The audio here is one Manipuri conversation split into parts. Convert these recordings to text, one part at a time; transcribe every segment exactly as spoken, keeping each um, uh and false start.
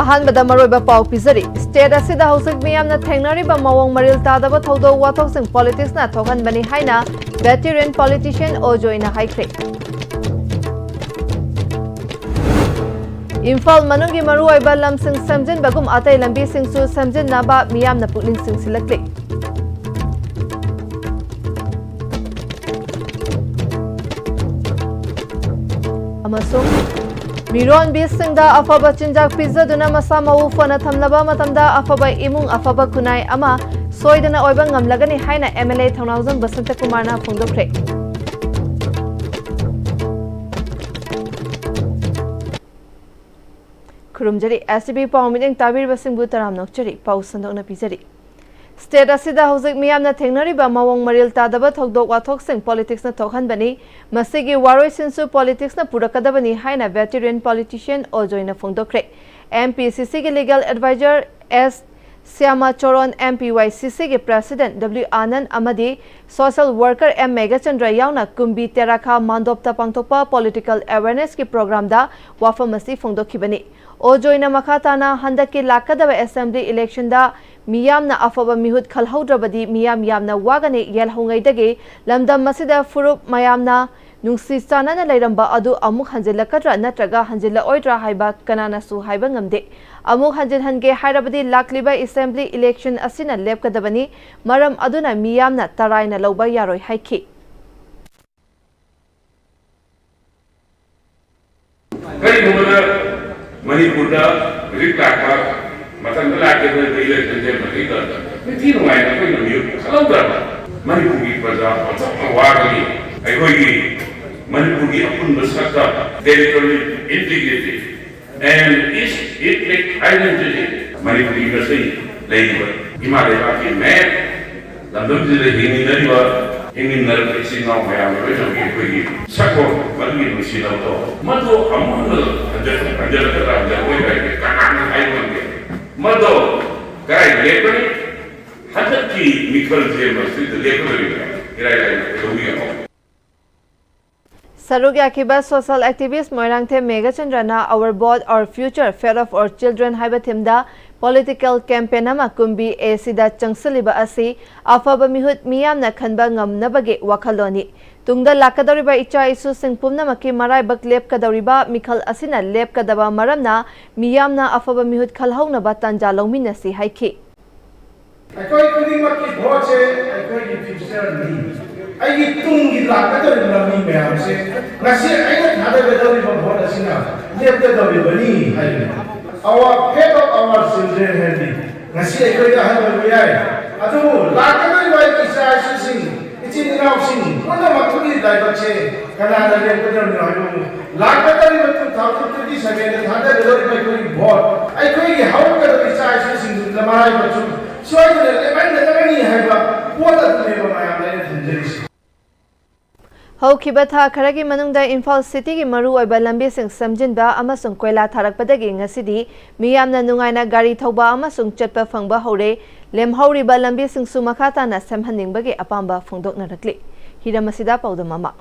ꯑꯍꯥꯟꯕꯗ ꯃꯔꯨꯑꯣꯏꯕ ꯄꯥꯎ ꯄꯤꯖꯔꯤ꯫ State ꯑꯁꯤꯗ ꯍꯧꯖꯤꯛ ꯃꯤꯌꯥꯝꯅ ꯊꯦꯡꯅꯔꯤꯕ ꯃꯑꯣꯡ ꯃꯔꯤꯜ ꯇꯥꯗꯕ ꯊꯧꯗꯣꯛ ꯋꯥꯊꯣꯛꯁꯤꯡ politicsꯅ ꯊꯣꯛꯍꯟꯕꯅꯤ ꯍꯥꯏꯅ veteran politician ꯑꯣ ꯖꯣꯏꯅ ꯍꯥꯏꯈ꯭ꯔꯦ꯫ ꯏꯝꯐꯥꯜ ꯃꯅꯨꯡꯒꯤ ꯃꯔꯨꯑꯣꯏꯕ ꯂꯝꯁꯤꯡ ꯁꯦꯝꯖꯤꯟꯕꯒꯨꯝ ꯑꯇꯩ ꯂꯝꯕꯤꯁꯤꯡꯁꯨ ꯁꯦꯝꯖꯤꯟꯅꯕ ꯃꯤꯌꯥꯝꯅ ꯄꯨꯛꯅꯤꯡ ꯆꯤꯡꯁꯤꯜꯂꯛꯂꯤ꯫ ꯑꯃꯁꯨꯡ ꯃꯤꯔꯣꯟꯕꯤꯁꯤꯡꯗ ꯑꯐꯕ ꯆꯤꯟꯖꯥꯛ ꯄꯤꯖꯗꯨꯅ ꯃꯁꯥ ꯃꯎ ꯐꯅ ꯊꯝꯂꯕ ꯃꯇꯝꯗ ꯑꯐꯕ ꯏꯃꯨꯡ, ꯑꯐꯕ ꯈꯨꯟꯅꯥꯏ ꯑꯃ ꯁꯣꯏꯗꯅ ꯑꯣꯏꯕ ꯉꯝꯂꯒꯅꯤ ꯍꯥꯏꯅ MLA ꯊꯧꯅꯥꯎꯖꯝ ꯕꯁꯟꯇꯀꯨꯃꯥꯔꯅ ꯐꯣꯡꯗꯣꯛꯈ꯭ꯔꯦ꯫ ꯈꯨꯔꯨꯝꯖꯔꯤ꯫ STV ꯄꯥꯎ ꯃꯤꯠꯌꯦꯡ ꯇꯥꯕꯤꯔꯤꯕꯁꯤꯡꯕꯨ ꯇꯔꯥꯝꯅ ꯑꯣꯛꯆꯔꯤ꯫ ꯄꯥꯎ ꯁꯟꯗꯣꯛꯅ ꯄꯤꯖꯔꯤ꯫ State ꯑꯁꯤꯗ ꯍꯧꯖꯤꯛ ꯃꯤꯌꯥꯝꯅ ꯊꯦꯡꯅꯔꯤꯕ ꯃꯑꯣꯡ ꯃꯔꯤꯜ ꯇꯥꯗꯕ ꯊꯧꯗꯣꯛ ꯋꯥꯊꯣꯛꯁꯤꯡ politicsꯅ ꯊꯣꯛꯍꯟꯕꯅꯤ, ꯃꯁꯤꯒꯤ ꯋꯥꯔꯣꯏꯁꯤꯟꯁꯨ politicsꯅ ꯄꯨꯔꯛꯀꯗꯕꯅꯤ ꯍꯥꯏꯅ veteran politician ꯑꯣ ꯖꯣꯏꯅ ꯐꯣꯡꯗꯣꯛꯈ꯭ꯔꯦ꯫ MPCCꯒꯤ legal advisor S ꯁ꯭ꯌꯥꯃꯥꯆꯣꯔꯟ, MPYCCꯒꯤ president W Anand ꯑꯃꯗꯤ social worker M ꯃꯦꯘꯆꯟꯗ꯭ꯔ ꯌꯥꯎꯅ ꯀꯨꯝꯕꯤ ꯇꯦꯔꯥꯈꯥ ꯃꯥꯟꯗꯣꯞꯇ ꯄꯥꯡꯊꯣꯛꯄ political awarenessꯀꯤ programꯗ ꯋꯥꯐꯝ ꯑꯁꯤ ꯐꯣꯡꯗꯣꯛꯈꯤꯕꯅꯤ꯫ ꯑꯣ ꯖꯣꯏꯅ ꯃꯈꯥ ꯇꯥꯅ ꯍꯟꯗꯛꯀꯤ ꯂꯥꯛꯀꯗꯕ assembly electionꯗ ꯃꯤꯌꯥꯝꯅ ꯑꯐꯕ ꯃꯤꯍꯨꯠ ꯈꯜꯍꯧꯗ꯭ꯔꯕꯗꯤ ꯃꯤꯌꯥꯝ ꯌꯥꯝꯅ ꯋꯥꯒꯅꯤ꯫ ꯌꯦꯜꯍꯧꯉꯩꯗꯒꯤ ꯂꯝꯗꯝ ꯑꯁꯤꯗ ꯐꯨꯔꯨꯞ ꯃꯌꯥꯝꯅ ꯅꯨꯡꯁꯤ ꯆꯥꯟꯅꯅ ꯂꯩꯔꯝꯕ ꯑꯗꯨ ꯑꯃꯨꯛ ꯍꯟꯖꯤꯜꯂꯛꯀꯗ꯭ꯔꯥ ꯅꯠꯇ꯭ꯔꯒ ꯍꯟꯖꯤꯜꯂꯛꯑꯣꯏꯗ꯭ꯔꯥ ꯍꯥꯏꯕ ꯀꯅꯥꯅꯁꯨ ꯍꯥꯏꯕ ꯉꯝꯗꯦ꯫ ꯑꯃꯨꯛ ꯍꯟꯖꯤꯟꯍꯟꯒꯦ ꯍꯥꯏꯔꯕꯗꯤ ꯂꯥꯛꯂꯤꯕ assembly election ꯑꯁꯤꯅ ꯂꯦꯞꯀꯗꯕꯅꯤ꯫ ꯃꯔꯝ ꯑꯗꯨꯅ ꯃꯤꯌꯥꯝꯅ ꯇꯔꯥꯏꯅ ꯂꯧꯕ ꯌꯥꯔꯣꯏ ꯍꯥꯏꯈꯤ꯫ ꯀꯔꯤꯒꯨꯝꯕꯗ ꯃꯅꯤꯄꯨꯔꯗ ꯍꯧꯖꯤꯛ ꯂꯥꯛꯄ ꯃꯊꯪꯗ ꯂꯥꯛꯀꯗꯧꯔꯤꯕ electionꯁꯦ ꯃꯁꯤꯗ ꯅꯤꯡꯊꯤ ꯅꯨꯡꯉꯥꯏꯅ ꯑꯩꯈꯣꯏꯅ ꯃꯤꯍꯨꯠ ꯈꯜꯍꯧꯗ꯭ꯔꯕ ꯃꯅꯤꯄꯨꯔꯒꯤ ꯄ꯭ꯔꯖꯥ ꯑꯣꯟꯊꯣꯛꯅ ꯋꯥꯒꯅꯤ꯫ ꯑꯩꯈꯣꯏꯒꯤ ꯃꯅꯤꯄꯨꯔꯒꯤ ꯑꯄꯨꯟꯕ ꯁꯛꯇꯝ, territorial integrity and its ethnic identity, ꯃꯅꯤꯄꯨꯔꯒꯤ ꯃꯁꯦꯟ ꯂꯩꯔꯤꯕ ꯏꯃꯥ ꯂꯩꯕꯥꯛꯀꯤ ꯃꯌꯦꯛ ꯂꯝꯗꯝꯁꯤꯗ ꯍꯤꯡꯃꯤꯟꯅꯔꯤꯕ, ꯍꯤꯡꯃꯤꯟꯅꯔꯤꯕ ꯏꯆꯤꯜ ꯏꯅꯥꯎ ꯃꯌꯥꯝ ꯂꯣꯏꯅꯃꯛꯀꯤ ꯑꯩꯈꯣꯏꯒꯤ ꯁꯛꯐꯝ, ꯃꯗꯨꯒꯤ ꯅꯨꯡꯁꯤꯅꯕꯗꯣ, ꯃꯗꯨ ꯑꯃꯨꯛ ꯍꯟꯅ ꯍꯟꯖ-, ꯍꯟꯖꯔꯛꯀꯗ꯭ꯔꯥ, ꯍꯟꯖꯔꯛꯑꯣꯏꯗ꯭ꯔꯥ ꯍꯥꯏꯕꯗꯤ ꯀꯅꯥꯅ ꯍꯥꯏꯕ ꯉꯝꯗꯦ꯫ ꯃꯗꯨ ꯀꯗꯥꯏ ꯂꯦꯞꯀꯅꯤ? ꯍꯟꯗꯛꯀꯤ ꯃꯤꯈꯜꯁꯦ ꯃꯁꯤꯗ ꯂꯦꯞꯀꯗꯧꯔꯤꯕ꯭ꯔꯥ? ꯏꯔꯥꯏ ꯂꯥꯏꯅ ꯀꯩꯗꯧꯕ ꯌꯥꯔꯣꯏ꯫ ꯁꯔꯨꯛ ꯌꯥꯈꯤꯕ social activist Moirangthem ꯃꯦꯘꯆꯟꯗ꯭ꯔꯅ Our Vote, Our Future, Fate of Our Children ꯍꯥꯏꯕ ꯊꯤꯝꯗ ꯄꯣꯂꯤꯇꯤꯀꯦꯜ ꯀꯦꯝꯄꯦꯟ ꯑꯃ ꯀꯨꯝꯕꯤ꯫ ꯑꯦ ꯁꯤꯗ ꯆꯪꯁꯤꯜꯂꯤꯕ ꯑꯁꯤ ꯑꯐꯕ ꯃꯤꯍꯨꯠ ꯃꯤꯌꯥꯝꯅ ꯈꯟꯕ ꯉꯝꯅꯕꯒꯤ ꯋꯥꯈꯜꯂꯣꯟꯅꯤ꯫ ꯇꯨꯡꯗ ꯂꯥꯛꯀꯗꯧꯔꯤꯕ ꯏꯆꯥ ꯏꯁꯨꯁꯤꯡ ꯄꯨꯝꯅꯃꯛꯀꯤ ꯃꯔꯥꯏꯕꯛ ꯂꯦꯞꯀꯗꯧꯔꯤꯕ ꯃꯤꯈꯜ ꯑꯁꯤꯅ ꯂꯦꯞꯀꯗꯕ ꯃꯔꯝꯅ ꯃꯤꯌꯥꯝꯅ ꯑꯐꯕ ꯃꯤꯍꯨꯠ ꯈꯜꯍꯧꯅꯕ ꯇꯥꯟꯖꯥ ꯂꯧꯃꯤꯟꯅꯁꯤ ꯍꯥꯏꯈꯤ꯫ ꯑꯩꯈꯣꯏ ꯈꯨꯗꯤꯡꯃꯛꯀꯤ ꯚꯣꯠꯁꯦ ꯑꯩꯈꯣꯏꯒꯤ ꯐ꯭ꯌꯨꯆꯔꯅꯤ꯫ ꯑꯩꯒꯤ ꯇꯨꯡꯒꯤ ꯂꯥꯛꯀꯗꯧꯔꯤꯕ ꯃꯤ ꯃꯌꯥꯝꯁꯦ ꯉꯁꯤ ꯑꯩꯅ ꯊꯥꯗꯒꯗꯧꯔꯤꯕ ꯚꯣꯠ ꯑꯁꯤꯅ ꯂꯦꯞꯀꯗꯧꯔꯤꯕꯅꯤ ꯍꯥꯏꯕꯅꯤ꯫ Our fate of our children ꯍꯥꯏꯕꯗꯤ ꯉꯁꯤ ꯑꯩꯈꯣꯏꯗ ꯑꯍꯜ ꯑꯣꯏꯕ ꯌꯥꯏ, ꯑꯗꯨꯕꯨ ꯂꯥꯛꯀꯗꯧꯔꯤꯕ ꯑꯩꯒꯤ ꯏꯆꯥ ꯏꯁꯨꯁꯤꯡ, ꯏꯆꯤꯟ ꯏꯅꯥꯎꯁꯤꯡ ꯄꯨꯝꯅꯃꯛꯇꯨꯒꯤ ꯂꯥꯏꯕꯛꯁꯦ ꯀꯅꯥꯅ ꯂꯦꯞꯀꯗꯧꯔꯤꯅꯣ ꯍꯥꯏꯕꯕꯨ ꯂꯥꯛꯀꯗꯧꯔꯤꯕ two thousand twenty sevenꯗ ꯊꯥꯗꯒꯗꯧꯔꯤꯕ ꯑꯩꯈꯣꯏꯒꯤ ꯚꯣꯠ, ꯑꯩꯈꯣꯏꯒꯤ ꯍꯧꯔꯛꯀꯗꯧꯔꯤꯕ ꯏꯆꯥ ꯏꯁꯨꯁꯤꯡꯗꯨꯒꯤ ꯃꯔꯥꯏꯕꯛꯁꯨ ꯁꯣꯏꯗꯅ ꯂꯦꯞꯍꯟꯒꯗꯕꯅꯤ ꯍꯥꯏꯕ ꯄꯣꯠ ꯑꯗꯨꯅꯦꯕ ꯃꯌꯥꯝꯅ ꯑꯩꯅ ꯊꯝꯖꯔꯤꯁꯤ꯫ ꯍꯧꯈꯤꯕ ꯊꯥ ꯈꯔꯒꯤ ꯃꯅꯨꯡꯗ ꯏꯝꯐꯥꯜ ꯁꯤꯇꯤꯒꯤ ꯃꯔꯨꯑꯣꯏꯕ ꯂꯝꯕꯤꯁꯤꯡ ꯁꯦꯝꯖꯤꯟꯕ ꯑꯃꯁꯨꯡ ꯀꯣꯏꯂꯥ ꯊꯥꯔꯛꯄꯗꯒꯤ ꯉꯁꯤꯗꯤ ꯃꯤꯌꯥꯝꯅ ꯅꯨꯡꯉꯥꯏꯅ ꯒꯥꯔꯤ ꯊꯧꯕ ꯑꯃꯁꯨꯡ ꯆꯠꯄ ꯐꯪꯕ ꯍꯧꯔꯦ꯫ ꯂꯦꯝꯍꯧꯔꯤꯕ ꯂꯝꯕꯤꯁꯤꯡꯁꯨ ꯃꯈꯥ ꯇꯥꯅ ꯁꯦꯝꯍꯟꯅꯤꯡꯕꯒꯤ ꯑꯄꯥꯝꯕ ꯐꯣꯡꯗꯣꯛꯅꯔꯛꯂꯤ꯫ ꯍꯤꯔꯝ ꯑꯁꯤꯗ ꯄꯥꯎꯗꯝ ꯑꯃ꯫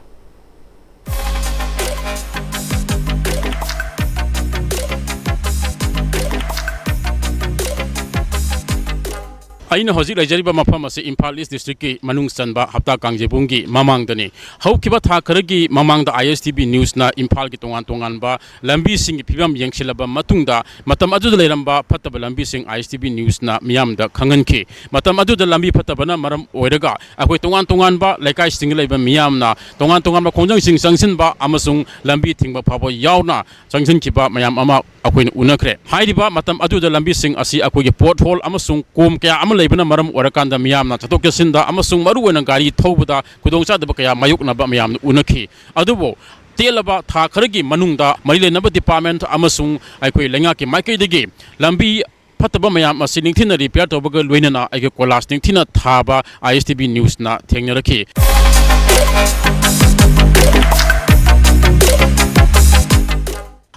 ꯑꯩꯅ ꯍꯧꯖꯤꯛ ꯂꯩꯖꯔꯤꯕ ꯃꯐꯝ ꯑꯁꯤ ꯏꯝꯐꯥꯜ ꯏꯁ ꯗꯤꯁꯇ꯭ꯔꯤꯛꯀꯤ ꯃꯅꯨꯡ ꯆꯟꯕ ꯍꯞꯇꯥ ꯀꯥꯡꯖꯩꯕꯨꯡꯒꯤ ꯃꯃꯥꯡꯗꯅꯤ꯫ ꯍꯧꯈꯤꯕ ꯊꯥ ꯈꯔꯒꯤ ꯃꯃꯥꯡꯗ ꯑꯥꯏ ꯑꯦꯁ ꯇꯤ ꯚꯤ ꯅ꯭ꯌꯨꯁꯅ ꯏꯝꯐꯥꯜꯒꯤ ꯇꯣꯉꯥꯟ ꯇꯣꯉꯥꯟꯕ ꯂꯝꯕꯤꯁꯤꯡꯒꯤ ꯐꯤꯕꯝ ꯌꯦꯡꯁꯤꯜꯂꯕ ꯃꯇꯨꯡꯗ, ꯃꯇꯝ ꯑꯗꯨꯗ ꯂꯩꯔꯝꯕ ꯐꯠꯇꯕ ꯂꯝꯕꯤꯁꯤꯡ ꯑꯥꯏ ꯑꯦꯁ ꯇꯤ ꯚꯤ ꯅ꯭ꯌꯨꯁꯅ ꯃꯤꯌꯥꯝꯗ ꯈꯪꯍꯟꯈꯤ꯫ ꯃꯇꯝ ꯑꯗꯨꯗ ꯂꯝꯕꯤ ꯐꯠꯇꯕꯅ ꯃꯔꯝ ꯑꯣꯏꯔꯒ ꯑꯩꯈꯣꯏ ꯇꯣꯉꯥꯟ ꯇꯣꯉꯥꯟꯕ ꯂꯩꯀꯥꯏꯁꯤꯡꯗ ꯂꯩꯕ ꯃꯤꯌꯥꯝꯅ ꯇꯣꯉꯥꯟ ꯇꯣꯉꯥꯟꯕ ꯈꯣꯡꯖꯪꯁꯤꯡ ꯆꯪꯁꯤꯟꯕ ꯑꯃꯁꯨꯡ ꯂꯝꯕꯤ ꯊꯤꯡꯕ ꯐꯥꯎꯕ ꯌꯥꯎꯅ ꯆꯪꯁꯤꯟꯈꯤꯕ ꯃꯌꯥꯝ ꯑꯃ ꯑꯩꯈꯣꯏꯅ ꯎꯅꯈ꯭ꯔꯦ꯫ ꯍꯥꯏꯔꯤꯕ ꯃꯇꯝ ꯑꯗꯨꯗ ꯂꯝꯕꯤꯁꯤꯡ ꯑꯁꯤ ꯑꯩꯈꯣꯏꯒꯤ ꯄꯣꯠ ꯍꯣꯜ ꯑꯃꯁꯨꯡ ꯀꯣꯝ ꯀꯌꯥ ꯑꯃ ꯂꯩꯕꯅ ꯃꯔꯝ ꯑꯣꯏꯔꯀꯥꯟꯗ ꯃꯤꯌꯥꯝꯅ ꯆꯠꯊꯣꯛ ꯆꯠꯁꯤꯟꯗ ꯑꯃꯁꯨꯡ ꯃꯔꯨꯑꯣꯏꯅ ꯒꯥꯔꯤ ꯊꯧꯕꯗ ꯈꯨꯗꯣꯡꯆꯥꯗꯕ ꯀꯌꯥ ꯃꯥꯌꯣꯛꯅꯕ ꯃꯌꯥꯝꯅ ꯎꯅꯈꯤ꯫ ꯑꯗꯨꯕꯨ ꯇꯦꯜꯂꯕ ꯊꯥ ꯈꯔꯒꯤ ꯃꯅꯨꯡꯗ ꯃꯔꯤ ꯂꯩꯅꯕ ꯗꯤꯄꯥꯔꯠꯃꯦꯟꯠ ꯑꯃꯁꯨꯡ ꯑꯩꯈꯣꯏ ꯂꯩꯉꯥꯛꯀꯤ ꯃꯥꯏꯀꯩꯗꯒꯤ ꯂꯝꯕꯤ ꯐꯠꯇꯕ ꯃꯌꯥꯝ ꯑꯁꯤ ꯅꯤꯡꯊꯤꯅ ꯔꯤꯄꯤꯌꯔ ꯇꯧꯕꯒ ꯂꯣꯏꯅꯅ ꯑꯩꯒꯤ ꯀꯣꯏꯂꯥꯁ ꯅꯤꯡꯊꯤꯅ ꯊꯥꯕ ꯑꯥꯏ ꯑꯦꯁ ꯇꯤ ꯚꯤ ꯅ꯭ꯌꯨꯁꯅ ꯊꯦꯡꯅꯔꯛꯈꯤ꯫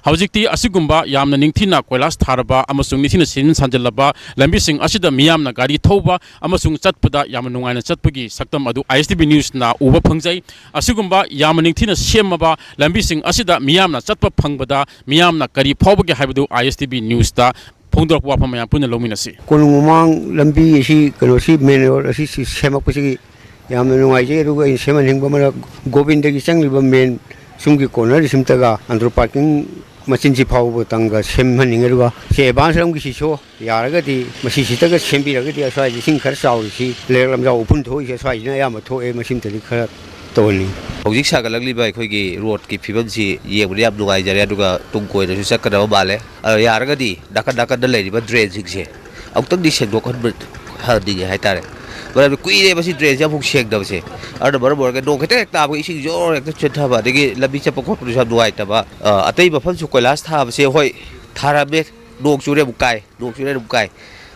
ꯍꯧꯖꯤꯛꯇꯤ ꯑꯁꯤꯒꯨꯝꯕ ꯌꯥꯝꯅ ꯅꯤꯡꯊꯤꯅ ꯀꯣꯏꯂꯥꯁ ꯊꯥꯔꯕ ꯑꯃꯁꯨꯡ ꯅꯤꯡꯊꯤꯅ ꯁꯦꯝꯖꯤꯟ ꯁꯥꯖꯤꯜꯂꯕ ꯂꯝꯕꯤꯁꯤꯡ ꯑꯁꯤꯗ ꯃꯤꯌꯥꯝꯅ ꯒꯥꯔꯤ ꯊꯧꯕ ꯑꯃꯁꯨꯡ ꯆꯠꯄꯗ ꯌꯥꯝꯅ ꯅꯨꯡꯉꯥꯏꯅ ꯆꯠꯄꯒꯤ ꯁꯛꯇꯝ ꯑꯗꯨ ꯑꯥꯏ ꯑꯦꯁ ꯇꯤ ꯚꯤ ꯅ꯭ꯌꯨꯁꯅ ꯎꯕ ꯐꯪꯖꯩ꯫ ꯑꯁꯤꯒꯨꯝꯕ ꯌꯥꯝꯅ ꯅꯤꯡꯊꯤꯅ ꯁꯦꯝꯃꯕ ꯂꯝꯕꯤꯁꯤꯡ ꯑꯁꯤꯗ ꯃꯤꯌꯥꯝꯅ ꯆꯠꯄ ꯐꯪꯕꯗ ꯃꯤꯌꯥꯝꯅ ꯀꯔꯤ ꯐꯥꯎꯕꯒꯦ ꯍꯥꯏꯕꯗꯨ ꯑꯥꯏ ꯑꯦꯁ ꯇꯤ ꯚꯤ ꯅ꯭ꯌꯨꯁꯇ ꯐꯣꯡꯗꯣꯔꯛꯄ ꯋꯥꯐꯝ ꯃꯌꯥꯝ ꯄꯨꯟꯅ ꯂꯧꯃꯤꯟꯅꯁꯤ꯫ ꯀꯣꯅꯨꯡ ꯃꯃꯥꯡ ꯂꯝꯕꯤ ꯑꯁꯤ, ꯀꯩꯅꯣꯁꯤ, ꯃꯦꯟ ꯔꯣꯗ ꯑꯁꯤ ꯁꯤ ꯁꯦꯝꯃꯛꯄꯁꯤꯒꯤ ꯌꯥꯝꯅ ꯅꯨꯡꯉꯥꯏꯖꯩ꯫ ꯑꯗꯨꯒ ꯑꯩꯅ ꯁꯦꯝꯍꯟꯅꯤꯡꯕ ꯑꯃꯅ, ꯒꯣꯕꯤꯟꯗꯒꯤ ꯆꯪꯂꯤꯕ ꯃꯦꯟ ꯁꯨꯝꯒꯤ ꯀꯣꯔꯅꯔꯁꯤꯝꯇꯒ ꯑꯟꯗ꯭ꯔꯣ ꯄꯥꯔꯀꯤꯡ ꯃꯆꯤꯟꯁꯤ ꯐꯥꯎꯕ ꯇꯪꯒ ꯁꯦꯝꯍꯟꯅꯤꯡꯉꯦ꯫ ꯑꯗꯨꯒ ꯁꯤ ꯑꯦꯗꯚꯥꯟꯁ ꯂꯝꯒꯤꯁꯤꯁꯨ ꯌꯥꯔꯒꯗꯤ ꯃꯁꯤꯁꯤꯗꯒ ꯁꯦꯝꯕꯤꯔꯒꯗꯤ, ꯑꯁ꯭ꯋꯥꯏꯗ ꯏꯁꯤꯡ ꯈꯔ ꯆꯥꯎꯔꯤꯁꯤ, ꯂꯩꯔꯛ ꯂꯝꯖꯥꯎ ꯎꯐꯨꯟ ꯊꯣꯛꯏꯁꯦ ꯑꯁ꯭ꯋꯥꯏꯁꯤꯅ ꯑꯌꯥꯝꯕ ꯊꯣꯛꯑꯦ, ꯃꯁꯤꯝꯇꯗꯤ ꯈꯔ ꯇꯧꯍꯟꯅꯤꯡꯉꯤ꯫ ꯍꯧꯖꯤꯛ ꯁꯥꯒꯠꯂꯛꯂꯤꯕ ꯑꯩꯈꯣꯏꯒꯤ ꯔꯣꯗꯀꯤ ꯐꯤꯕꯝꯁꯤ ꯌꯦꯡꯕꯗ ꯌꯥꯝ ꯅꯨꯡꯉꯥꯏꯖꯔꯦ, ꯑꯗꯨꯒ ꯇꯨꯡ ꯀꯣꯏꯅꯁꯨ ꯆꯠꯀꯗꯕ ꯃꯥꯜꯂꯦ꯫ ꯑꯗꯣ ꯌꯥꯔꯒꯗꯤ ꯅꯥꯀꯟ ꯅꯥꯀꯟꯗ ꯂꯩꯔꯤꯕ ꯗ꯭ꯔꯦꯟꯁꯤꯡꯁꯦ ꯑꯃꯨꯛꯇꯪꯗꯤ ꯁꯦꯡꯗꯣꯛꯍꯟꯕ ꯍꯟꯅꯤꯡꯉꯦ ꯍꯥꯏꯇꯥꯔꯦ꯫ ꯃꯔꯝꯗꯤ ꯀꯨꯏꯔꯦ ꯃꯁꯤ ꯗ꯭ꯔꯦꯟꯁꯦ ꯑꯃꯨꯛ ꯁꯦꯡꯗꯕꯁꯦ꯫ ꯑꯗꯨꯅ ꯃꯔꯝ ꯑꯣꯏꯔꯒ ꯅꯣꯡ ꯈꯤꯇꯪ ꯍꯦꯛ ꯇꯥꯕꯒ ꯏꯁꯤꯡ ꯖꯣꯔ ꯍꯦꯛꯇ ꯆꯦꯟꯊꯕ, ꯑꯗꯒꯤ ꯂꯝꯕꯤ ꯆꯠꯄ ꯈꯣꯠꯄꯗꯁꯨ ꯌꯥꯝ ꯅꯨꯡꯉꯥꯏꯇꯕ꯫ ꯑ, ꯑꯇꯩ ꯃꯐꯝꯁꯨ ꯀꯣꯏꯂꯥꯁ ꯊꯥꯕꯁꯦ, ꯍꯣꯏ, ꯊꯥꯔꯝꯃꯦ, ꯅꯣꯡ ꯆꯨꯔꯦ ꯑꯃꯨꯛ ꯀꯥꯏ, ꯅꯣꯡ ꯆꯨꯔꯦ ꯑꯃꯨꯛ ꯀꯥꯏ꯫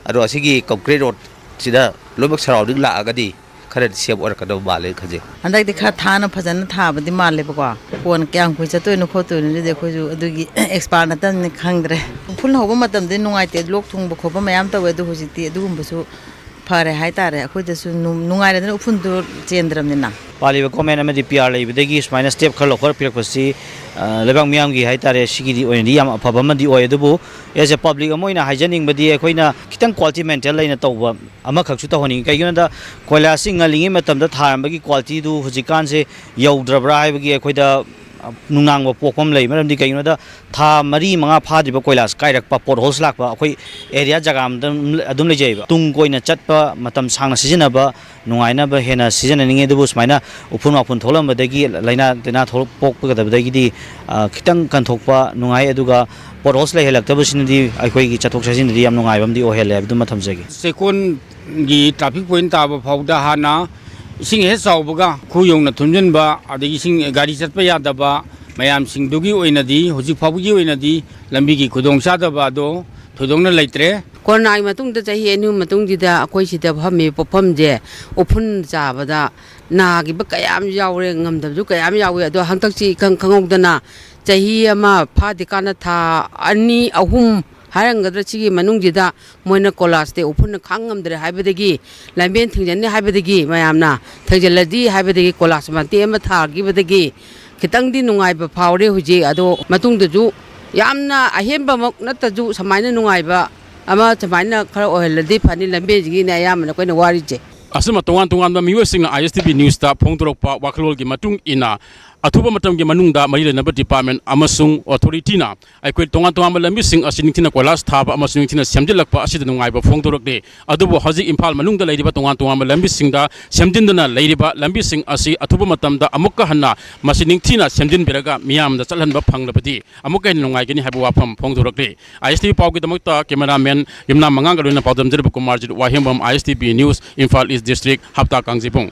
ꯑꯗꯣ ꯑꯁꯤꯒꯤ ꯀꯪꯀ꯭ꯔꯤꯠ ꯔꯣꯗꯁꯤꯗ ꯂꯣꯏꯅꯃꯛ ꯁꯔꯥꯎꯟꯗꯤꯡ ꯂꯥꯛꯑꯒꯗꯤ ꯈꯔꯗꯤ ꯁꯦꯞ ꯑꯣꯏꯔꯛꯀꯗꯕ ꯃꯥꯜꯂꯦꯅ ꯈꯟꯖꯩ꯫ ꯍꯟꯗꯛꯇꯤ ꯈꯔ ꯊꯥꯅ ꯐꯖꯅ ꯊꯥꯕꯗꯤ ꯃꯥꯜꯂꯦꯕꯀꯣ꯫ ꯀꯣꯟꯅ ꯀꯌꯥꯝ ꯀꯨꯏ ꯆꯠꯇꯣꯏꯅꯣ ꯈꯣꯠꯇꯣꯏꯅꯣ, ꯑꯗꯨꯗꯤ ꯑꯩꯈꯣꯏꯁꯨ ꯑꯗꯨꯒꯤ ꯑꯦꯛꯁꯄꯥꯔꯠ ꯅꯠꯇꯕꯅꯤꯅ ꯈꯪꯗ꯭ꯔꯦ꯫ ꯎꯐꯨꯜ ꯍꯧꯕ ꯃꯇꯝꯗꯗꯤ ꯅꯨꯡꯉꯥꯏꯇꯦ, ꯂꯣꯛ ꯊꯨꯡꯕ ꯈꯣꯠꯄ ꯃꯌꯥꯝ ꯇꯧꯋꯦ, ꯑꯗꯨ ꯍꯧꯖꯤꯛꯇꯤ ꯑꯗꯨꯒꯨꯝꯕꯁꯨ ꯐꯔꯦ ꯍꯥꯏꯇꯥꯔꯦ꯫ ꯑꯩꯈꯣꯏꯗꯁꯨ ꯅꯨꯡ-, ꯅꯨꯡꯉꯥꯏꯔꯦꯗꯅ ꯎꯐꯨꯜꯗꯨ ꯆꯦꯟꯗ꯭ꯔꯕꯅꯤꯅ꯫ ꯄꯥꯜꯂꯤꯕ ꯒꯣꯔꯃꯦꯟ ꯑꯃꯗꯤ ꯄꯤ ꯑꯥꯔ ꯂꯩꯕꯗꯒꯤ ꯁꯨꯃꯥꯏꯅ ꯁ꯭ꯇꯦꯞ ꯈꯔ ꯂꯧꯈꯠꯄꯤꯔꯛꯄꯁꯤ, ꯑ, ꯂꯩꯕꯥꯛ ꯃꯤꯌꯥꯝꯒꯤ ꯍꯥꯏꯇꯥꯔꯦ, ꯁꯤꯒꯤꯗꯤ ꯑꯣꯏꯅꯗꯤ ꯌꯥꯝ ꯑꯐꯕ ꯑꯃꯗꯤ ꯑꯣꯏ꯫ ꯑꯗꯨꯕꯨ ꯑꯦꯖ ꯑꯦ ꯄꯕ꯭ꯂꯤꯛ ꯑꯃ ꯑꯣꯏꯅ ꯍꯥꯏꯖꯅꯤꯡꯕꯗꯤ, ꯑꯩꯈꯣꯏꯅ ꯈꯤꯇꯪ ꯀ꯭ꯋꯥꯂꯤꯇꯤ ꯃꯦꯟꯇꯦꯟ ꯂꯩꯅ ꯇꯧꯕ ꯑꯃꯈꯛꯁꯨ ꯇꯧꯍꯟꯅꯤꯡꯉꯤ꯫ ꯀꯩꯒꯤꯅꯣꯗ ꯀꯣꯏꯂꯥꯁꯁꯤ ꯉꯜꯂꯤꯉꯩ ꯃꯇꯝꯗ ꯊꯥꯔꯝꯕꯒꯤ ꯀ꯭ꯋꯥꯂꯤꯇꯤꯗꯨ ꯍꯧꯖꯤꯛꯀꯥꯟꯁꯦ ꯌꯧꯗ꯭ꯔꯕ꯭ꯔꯥ ꯍꯥꯏꯕꯒꯤ ꯑꯩꯈꯣꯏꯗ, ꯑ, ꯅꯨꯡꯅꯥꯡꯕ ꯄꯣꯛꯄ ꯑꯃ ꯂꯩ꯫ ꯃꯔꯝꯗꯤ ꯀꯩꯒꯤꯅꯣꯗ ꯊꯥ ꯃꯔꯤ ꯃꯉꯥ ꯐꯥꯗ꯭ꯔꯤꯕ ꯀꯣꯏꯂꯥꯁ ꯀꯥꯏꯔꯛꯄ, ꯄꯣꯠ ꯍꯣꯜꯁ ꯂꯥꯛꯄ ꯑꯩꯈꯣꯏ ꯑꯦꯔꯤꯌꯥ ꯖꯒꯥ ꯑꯃꯗ ꯑꯗꯨꯝ ꯂꯩꯖꯩꯑꯕ꯫ ꯇꯨꯡ ꯀꯣꯏꯅ ꯆꯠꯄ, ꯃꯇꯝ ꯁꯥꯡꯅ ꯁꯤꯖꯤꯟꯅꯕ ꯅꯨꯡꯉꯥꯏꯅꯕ ꯍꯦꯟꯅ ꯁꯤꯖꯤꯟꯅꯅꯤꯡꯉꯤ꯫ ꯑꯗꯨꯕꯨ ꯁꯨꯃꯥꯏꯅ ꯎꯐꯨꯟ ꯋꯥꯐꯨꯟ ꯊꯣꯛꯂꯝꯕꯗꯒꯤ, ꯂꯥꯏꯅꯥ ꯇꯤꯟꯅꯥ ꯊꯣꯛꯂꯛ-, ꯄꯣꯛꯄꯒꯗꯕꯗꯒꯤꯗꯤ, ꯑ, ꯈꯤꯇꯪ ꯀꯟꯊꯣꯛꯄ ꯅꯨꯡꯉꯥꯏ꯫ ꯑꯗꯨꯒ ꯄꯣꯠ ꯍꯣꯜꯁ ꯂꯩꯍꯜꯂꯛꯇꯕꯁꯤꯅꯗꯤ ꯑꯩꯈꯣꯏꯒꯤ ꯆꯠꯊꯣꯛ ꯆꯠꯁꯤꯟꯗꯗꯤ ꯌꯥꯝ ꯅꯨꯡꯉꯥꯏꯕ ꯑꯃꯗꯤ ꯑꯣꯏꯍꯜꯂꯦ ꯍꯥꯏꯕꯗꯨꯃ ꯊꯝꯖꯒꯦ꯫ ꯆꯦꯛꯀꯣꯟꯒꯤ ꯇ꯭ꯔꯥꯐꯤꯛ ꯄꯣꯏꯟ ꯇꯥꯕ ꯐꯥꯎꯗ ꯍꯥꯟꯅ ꯏꯁꯤꯡ ꯍꯦꯛ ꯆꯥꯎꯕꯒ ꯈꯨ ꯌꯧꯅ ꯊꯨꯝꯖꯤꯟꯕ, ꯑꯗꯒꯤ ꯏꯁꯤꯡ, ꯒꯥꯔꯤ ꯆꯠꯄ ꯌꯥꯗꯕ ꯃꯌꯥꯝꯁꯤꯡꯗꯨꯒꯤ ꯑꯣꯏꯅꯗꯤ, ꯍꯧꯖꯤꯛ ꯐꯥꯎꯕꯒꯤ ꯑꯣꯏꯅꯗꯤ ꯂꯝꯕꯤꯒꯤ ꯈꯨꯗꯣꯡꯆꯥꯗꯕ ꯑꯗꯣ ꯊꯣꯏꯗꯣꯛꯅ ꯂꯩꯇ꯭ꯔꯦ꯫ ꯀꯣꯔꯣꯅꯥꯒꯤ ꯃꯇꯨꯡꯗ, ꯆꯍꯤ ꯑꯅꯤ ꯑꯍꯨꯝ ꯃꯇꯨꯡꯁꯤꯗ ꯑꯩꯈꯣꯏ ꯁꯤꯗ ꯐꯝꯃꯤꯕ ꯄꯣꯠꯐꯝꯁꯦ ꯎꯐꯨꯟ ꯆꯥꯕꯗ ꯅꯥꯈꯤꯕ ꯀꯌꯥ ꯑꯃ ꯌꯥꯎꯔꯦ, ꯉꯝꯗꯕꯁꯨ ꯀꯌꯥ ꯑꯃ ꯌꯥꯎꯋꯦ꯫ ꯑꯗꯣ ꯍꯟꯗꯛꯁꯤ ꯏꯈꯪ ꯈꯪꯍꯧꯗꯅ ꯆꯍꯤ ꯑꯃ ꯐꯥꯗ꯭ꯔꯤꯀꯥꯟꯗ ꯊꯥ ꯑꯅꯤ ꯑꯍꯨꯝ ꯍꯥꯏꯔꯝꯒꯗ꯭ꯔꯥ, ꯁꯤꯒꯤ ꯃꯅꯨꯡꯁꯤꯗ ꯃꯣꯏꯅ ꯀꯣꯂꯥꯁꯇꯤ ꯎꯐꯨꯟꯅ ꯈꯥꯡ ꯉꯝꯗ꯭ꯔꯦ ꯍꯥꯏꯕꯗꯒꯤ, ꯂꯝꯕꯦꯟ ꯊꯤꯡꯖꯤꯟꯅꯤ ꯍꯥꯏꯕꯗꯒꯤ, ꯃꯌꯥꯝꯅ ꯊꯤꯡꯖꯤꯜꯂꯗꯤ ꯍꯥꯏꯕꯗꯒꯤ ꯀꯣꯂꯥꯁ ꯃꯇꯦꯛ ꯑꯃ ꯊꯥꯈꯤꯕꯗꯒꯤ ꯈꯤꯇꯪꯗꯤ ꯅꯨꯡꯉꯥꯏꯕ ꯐꯥꯎꯔꯦ ꯍꯧꯖꯤꯛ꯫ ꯑꯗꯣ ꯃꯇꯨꯡꯗꯁꯨ ꯌꯥꯝꯅ ꯑꯍꯦꯟꯕꯃꯛ ꯅꯠꯇ꯭ꯔꯁꯨ ꯁꯨꯃꯥꯏꯅ ꯅꯨꯡꯉꯥꯏꯕ ꯑꯃ ꯁꯨꯃꯥꯏꯅ ꯈꯔ ꯑꯣꯏꯍꯜꯂꯗꯤ ꯐꯅꯤ꯫ ꯂꯝꯕꯦꯟꯁꯤꯒꯤꯅꯦ ꯑꯌꯥꯝꯕꯅ ꯑꯩꯈꯣꯏꯅ ꯋꯥꯔꯤꯁꯦ꯫ ꯑꯁꯨꯝꯅ ꯇꯣꯉꯥꯟ ꯇꯣꯉꯥꯟꯕ ꯃꯤꯑꯣꯏꯁꯤꯡꯅ ꯑꯥꯏ ꯑꯦꯁ ꯇꯤ ꯚꯤ ꯅ꯭ꯌꯨꯁꯇ ꯐꯣꯡꯗꯣꯔꯛꯄ ꯋꯥꯈꯜꯂꯣꯟꯒꯤ ꯃꯇꯨꯡ ꯏꯟꯅ, ꯑꯊꯨꯕ ꯃꯇꯝꯒꯤ ꯃꯅꯨꯡꯗ ꯃꯔꯤ ꯂꯩꯅꯕ ꯗꯤꯄꯥꯔꯠꯃꯦꯟ ꯑꯃꯁꯨꯡ ꯑꯣꯊꯣꯔꯤꯇꯤꯅ ꯑꯩꯈꯣꯏ ꯇꯣꯉꯥꯟ ꯇꯣꯉꯥꯟꯕ ꯂꯝꯕꯤꯁꯤꯡ ꯑꯁꯤ ꯅꯤꯡꯊꯤꯅ ꯀꯣꯏꯂꯥꯁ ꯊꯥꯕ ꯑꯃꯁꯨꯡ ꯅꯤꯡꯊꯤꯅ ꯁꯦꯝꯖꯤꯜꯂꯛꯄ ꯑꯁꯤꯗ ꯅꯨꯡꯉꯥꯏꯕ ꯐꯣꯡꯗꯣꯔꯛꯂꯤ꯫ ꯑꯗꯨꯕꯨ ꯍꯧꯖꯤꯛ ꯏꯝꯐꯥꯜ ꯃꯅꯨꯡꯗ ꯂꯩꯔꯤꯕ ꯇꯣꯉꯥꯟ ꯇꯣꯉꯥꯟꯕ ꯂꯝꯕꯤꯁꯤꯡꯗ ꯁꯦꯝꯖꯤꯟꯗꯨꯅ ꯂꯩꯔꯤꯕ ꯂꯝꯕꯤꯁꯤꯡ ꯑꯁꯤ ꯑꯊꯨꯕ ꯃꯇꯝꯗ ꯑꯃꯨꯛꯀ ꯍꯟꯅ ꯃꯁꯤ ꯅꯤꯡꯊꯤꯅ ꯁꯦꯝꯖꯤꯟꯕꯤꯔꯒ ꯃꯤꯌꯥꯝꯗ ꯆꯠꯍꯟꯕ ꯐꯪꯂꯕꯗꯤ ꯑꯃꯨꯛꯀ ꯍꯦꯟꯅ ꯅꯨꯡꯉꯥꯏꯒꯅꯤ ꯍꯥꯏꯕ ꯋꯥꯐꯝ ꯐꯣꯡꯗꯣꯔꯛꯂꯤ꯫ ꯑꯥꯏ ꯑꯦꯁ ꯇꯤ ꯚꯤ ꯄꯥꯎꯒꯤꯗꯃꯛꯇ ꯀꯦꯃꯦꯔꯥꯃꯦꯟ ꯌꯨꯝꯅꯥꯝ ꯃꯉꯥꯡꯒ ꯂꯣꯏꯅꯅ ꯄꯥꯎꯗꯝꯖꯔꯕ ꯀꯨꯃꯥꯔꯖꯤꯠ ꯋꯥꯍꯦꯡꯕꯝ, ꯑꯥꯏ ꯑꯦꯁ ꯇꯤ ꯚꯤ ꯅ꯭ꯌꯨꯁ, ꯏꯝꯐꯥꯜ ꯏꯁ ꯗꯤꯁꯇ꯭ꯔꯤꯛ, ꯍꯞꯇꯥ ꯀꯥꯡꯖꯩꯕꯨꯡ꯫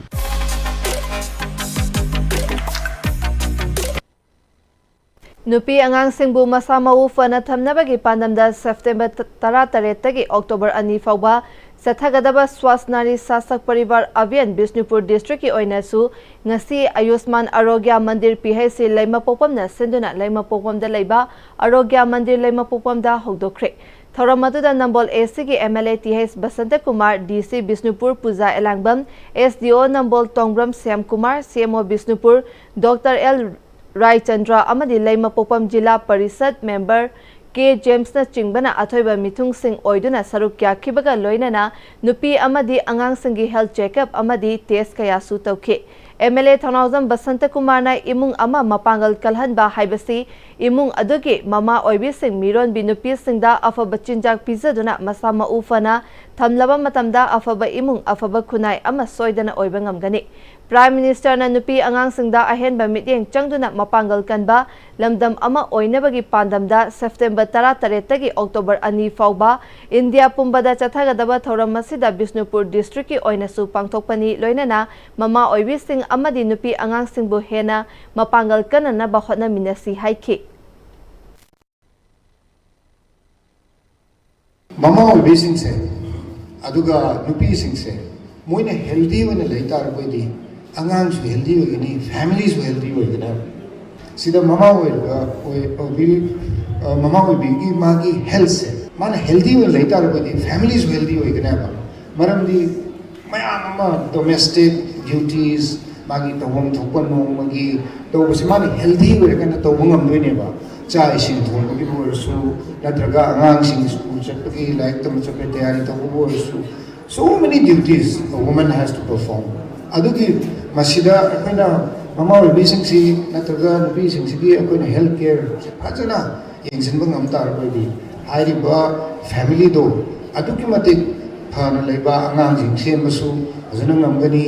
ꯅꯨꯄꯤ ꯑꯉꯥꯡꯁꯤꯡꯕꯨ ꯃꯁꯥ ꯃꯎ ꯐꯅ ꯊꯝꯅꯕꯒꯤ ꯄꯥꯟꯗꯝꯗ ꯁꯦꯞꯇꯦꯝꯕꯔ ꯇꯔꯥꯇꯔꯦꯠꯇꯒꯤ ꯑꯣꯛꯇꯣꯕꯔ ꯑꯅꯤ ꯐꯥꯎꯕ ꯆꯠꯊꯒꯗꯕ ꯁ꯭ꯋꯥꯁ ꯅꯥꯔꯤ ꯁꯥꯁꯛ ꯄꯔꯤꯕꯥꯔ ꯑꯚꯤꯌꯥꯟ ꯕꯤꯁꯅꯨꯄꯨꯔ ꯗꯤꯁꯇ꯭ꯔꯤꯛꯀꯤ ꯑꯣꯏꯅꯁꯨ ꯉꯁꯤ ꯑꯌꯨꯁꯃꯥꯟ ꯑꯔꯣꯒ꯭ꯌ ꯃꯟꯗꯤꯔ ꯄꯤ ꯑꯩꯆ ꯁꯤ ꯂꯩꯃꯄꯣꯛꯄꯝꯅ ꯁꯤꯟꯗꯨꯅ ꯂꯩꯃꯄꯣꯛꯄꯝꯗ ꯂꯩꯕ ꯑꯔꯣꯒ꯭ꯌ ꯃꯟꯗꯤꯔ ꯂꯩꯃꯄꯣꯛꯄꯝꯗ ꯍꯧꯗꯣꯛꯈ꯭ꯔꯦ꯫ ꯊꯧꯔꯝ ꯑꯗꯨꯗ ꯅꯝꯕꯣꯜ ꯑꯦ ꯁꯤꯒꯤ M L A T H Basantakumar, D C Bishnupur Puja Elangbam, S D ꯑꯣ ꯅꯝꯕꯣꯜ ꯇꯣꯡꯕ꯭ꯔꯝ ꯁ꯭ꯌꯥꯝꯀꯨꯃꯥꯔ, ꯁꯤ M O Bishnupur doctor L Raichandra ꯑꯃꯗꯤ ꯂꯩꯃꯄꯣꯛꯄꯝ ꯖꯤꯂꯥ ꯄꯔꯤꯁꯠ ꯃꯦꯝꯕꯔ ꯀꯦ ꯖꯦꯝꯁꯅꯆꯤꯡꯕꯅ ꯑꯊꯣꯏꯕ ꯃꯤꯊꯨꯡꯁꯤꯡ ꯑꯣꯏꯗꯨꯅ ꯁꯔꯨꯛ ꯌꯥꯈꯤꯕꯒ ꯂꯣꯏꯅꯅ ꯅꯨꯄꯤ ꯑꯃꯗꯤ ꯑꯉꯥꯡꯁꯤꯡꯒꯤ ꯍꯦꯜꯊ ꯆꯦꯛꯑꯞ ꯑꯃꯗꯤ ꯇꯦꯁ ꯀꯌꯥꯁꯨ ꯇꯧꯈꯤ꯫ ꯑꯦꯝ ꯑꯦꯜ ꯑꯦ ꯊꯧꯅꯥꯎꯖꯝ ꯕꯁꯟꯇꯀꯨꯃꯥꯔꯅ ꯏꯃꯨꯡ ꯑꯃ ꯃꯄꯥꯡꯒꯜ ꯀꯜꯍꯟꯕ ꯍꯥꯏꯕꯁꯤ ꯏꯃꯨꯡ ꯑꯗꯨꯒꯤ ꯃꯃꯥ ꯑꯣꯏꯕꯤꯁꯤꯡ ꯃꯤꯔꯣꯟꯕꯤ ꯅꯨꯄꯤꯁꯤꯡꯗ ꯑꯐꯕ ꯆꯤꯟꯖꯥꯛ ꯄꯤꯖꯗꯨꯅ ꯃꯁꯥ ꯃꯎ ꯐꯅ ꯊꯝꯂꯕ ꯃꯇꯝꯗ ꯑꯐꯕ ꯏꯃꯨꯡ, ꯑꯐꯕ ꯈꯨꯟꯅꯥꯏ ꯑꯃ ꯁꯣꯏꯗꯅ ꯑꯣꯏꯕ ꯉꯝꯒꯅꯤ꯫ ꯄ꯭ꯔꯥꯏꯝ ꯃꯤꯅꯤꯁꯇꯔꯅ ꯅꯨꯄꯤ ꯑꯉꯥꯡꯁꯤꯡꯗ ꯑꯍꯦꯟꯕ ꯃꯤꯠꯌꯦꯡ ꯆꯪꯗꯨꯅ ꯃꯄꯥꯡꯒꯜ ꯀꯟꯕ ꯂꯝꯗꯝ ꯑꯃ ꯑꯣꯏꯅꯕꯒꯤ ꯄꯥꯟꯗꯝꯗ ꯁꯦꯞꯇꯦꯝꯕꯔ ꯇꯔꯥꯇꯔꯦꯠꯇꯒꯤ ꯑꯣꯛꯇꯣꯕꯔ ꯑꯅꯤ ꯐꯥꯎꯕ ꯏꯟꯗꯤꯌꯥ ꯄꯨꯝꯕꯗ ꯆꯠꯊꯒꯗꯕ ꯊꯧꯔꯝ ꯑꯁꯤꯗ ꯕꯤꯁꯅꯨꯄꯨꯔ ꯗꯤꯁꯇ꯭ꯔꯤꯛꯀꯤ ꯑꯣꯏꯅꯁꯨ ꯄꯥꯡꯊꯣꯛꯄꯅꯤ, ꯂꯣꯏꯅꯅ ꯃꯃꯥ ꯑꯣꯏꯕꯤꯁꯤꯡ ꯑꯃꯗꯤ ꯅꯨꯄꯤ ꯑꯉꯥꯡꯁꯤꯡꯕꯨ ꯍꯦꯟꯅ ꯃꯄꯥꯡꯒꯜ ꯀꯟꯅꯅꯕ ꯍꯣꯠꯅꯃꯤꯟꯅꯁꯤ ꯍꯥꯏꯈꯤ꯫ ꯃꯃꯥ ꯑꯣꯏꯕꯤꯁꯤꯡꯁꯦ, ꯑꯗꯨꯒ ꯅꯨꯄꯤꯁꯤꯡꯁꯦ, ꯃꯣꯏꯅ ꯍꯦꯜꯗꯤ ꯑꯣꯏꯅ ꯂꯩ ꯇꯥꯔꯒꯗꯤ, ꯑꯉꯥꯡꯁꯨ ꯍꯦꯜꯗꯤ ꯑꯣꯏꯒꯅꯤ, ꯐꯦꯃꯤꯂꯤꯁꯨ ꯍꯦꯜꯗꯤ ꯑꯣꯏꯒꯅꯤ ꯍꯥꯏꯕ꯫ ꯁꯤꯗ ꯃꯃꯥ ꯑꯣꯏꯔꯤꯕ ꯑꯣꯏ- ꯑꯣꯏꯕꯤ- ꯑ, ꯃꯃꯥ ꯑꯣꯏꯕꯤꯒꯤ ꯃꯥꯒꯤ ꯍꯦꯜꯊꯁꯦ, ꯃꯥꯅ ꯍꯦꯜꯗꯤ ꯑꯣꯏꯅ ꯂꯩ ꯇꯥꯔꯒꯗꯤ ꯐꯦꯃꯤꯂꯤꯁꯨ ꯍꯦꯜꯗꯤ ꯑꯣꯏꯒꯅꯤ ꯍꯥꯏꯕ꯫ ꯃꯔꯝꯗꯤ ꯃꯌꯥꯝ ꯑꯃ ꯗꯣꯃꯦꯁꯇꯤꯛ ꯗ꯭ꯌꯨꯇꯤꯁ, ꯃꯥꯒꯤ ꯇꯧꯐꯝ ꯊꯣꯛꯄ ꯅꯣꯡꯃꯒꯤ ꯇꯧꯕꯁꯦ ꯃꯥꯅ ꯍꯦꯜꯗꯤ ꯑꯣꯏꯔꯀꯥꯟꯗ ꯇꯧꯕ ꯉꯝꯗꯣꯏꯅꯦꯕ꯫ ꯆꯥꯛ ꯏꯁꯤꯡ ꯊꯣꯡꯕꯒꯤꯕꯨ ꯑꯣꯏꯔꯁꯨ, ꯅꯠꯇ꯭ꯔꯒ ꯑꯉꯥꯡꯁꯤꯡ ꯁ꯭ꯀꯨꯜ ꯆꯠꯄꯒꯤ, ꯂꯥꯏꯔꯤꯛ ꯇꯝꯕ ꯆꯠꯄꯒꯤ ꯇꯌꯥꯔꯤ ꯇꯧꯕꯕꯨ ꯑꯣꯏꯔꯁꯨ, so many duties a woman has to perform. ꯑꯗꯨꯒꯤ ꯃꯁꯤꯗ ꯑꯩꯈꯣꯏꯅ ꯃꯃꯥ ꯑꯣꯏꯕꯤꯁꯤꯡꯁꯤ ꯅꯠꯇ꯭ꯔꯒ ꯅꯨꯄꯤꯁꯤꯡꯁꯤꯒꯤ ꯑꯩꯈꯣꯏꯅ ꯍꯦꯜꯊ ꯀꯦꯌꯔꯁꯦ ꯐꯖꯅ ꯌꯦꯡꯁꯤꯟꯕ ꯉꯝ ꯇꯥꯔꯒꯗꯤ ꯍꯥꯏꯔꯤꯕ ꯐꯦꯃꯤꯂꯤꯗꯣ ꯑꯗꯨꯛꯀꯤ ꯃꯇꯤꯛ ꯐꯅ ꯂꯩꯕ ꯑꯉꯥꯡꯁꯤꯡ ꯁꯦꯝꯕꯁꯨ ꯐꯖꯅ ꯉꯝꯒꯅꯤ꯫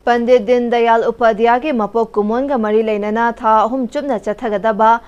ꯄꯟꯗꯤꯠ ꯗꯤꯟ ꯗꯌꯥꯜ ꯎꯄꯥꯙ꯭ꯌꯥꯒꯤ ꯃꯄꯣꯛ ꯀꯨꯝꯑꯣꯟꯒ ꯃꯔꯤ ꯂꯩꯅꯅ ꯊꯥ ꯑꯍꯨꯝ ꯆꯨꯞꯅ ꯆꯠꯊꯒꯗꯕ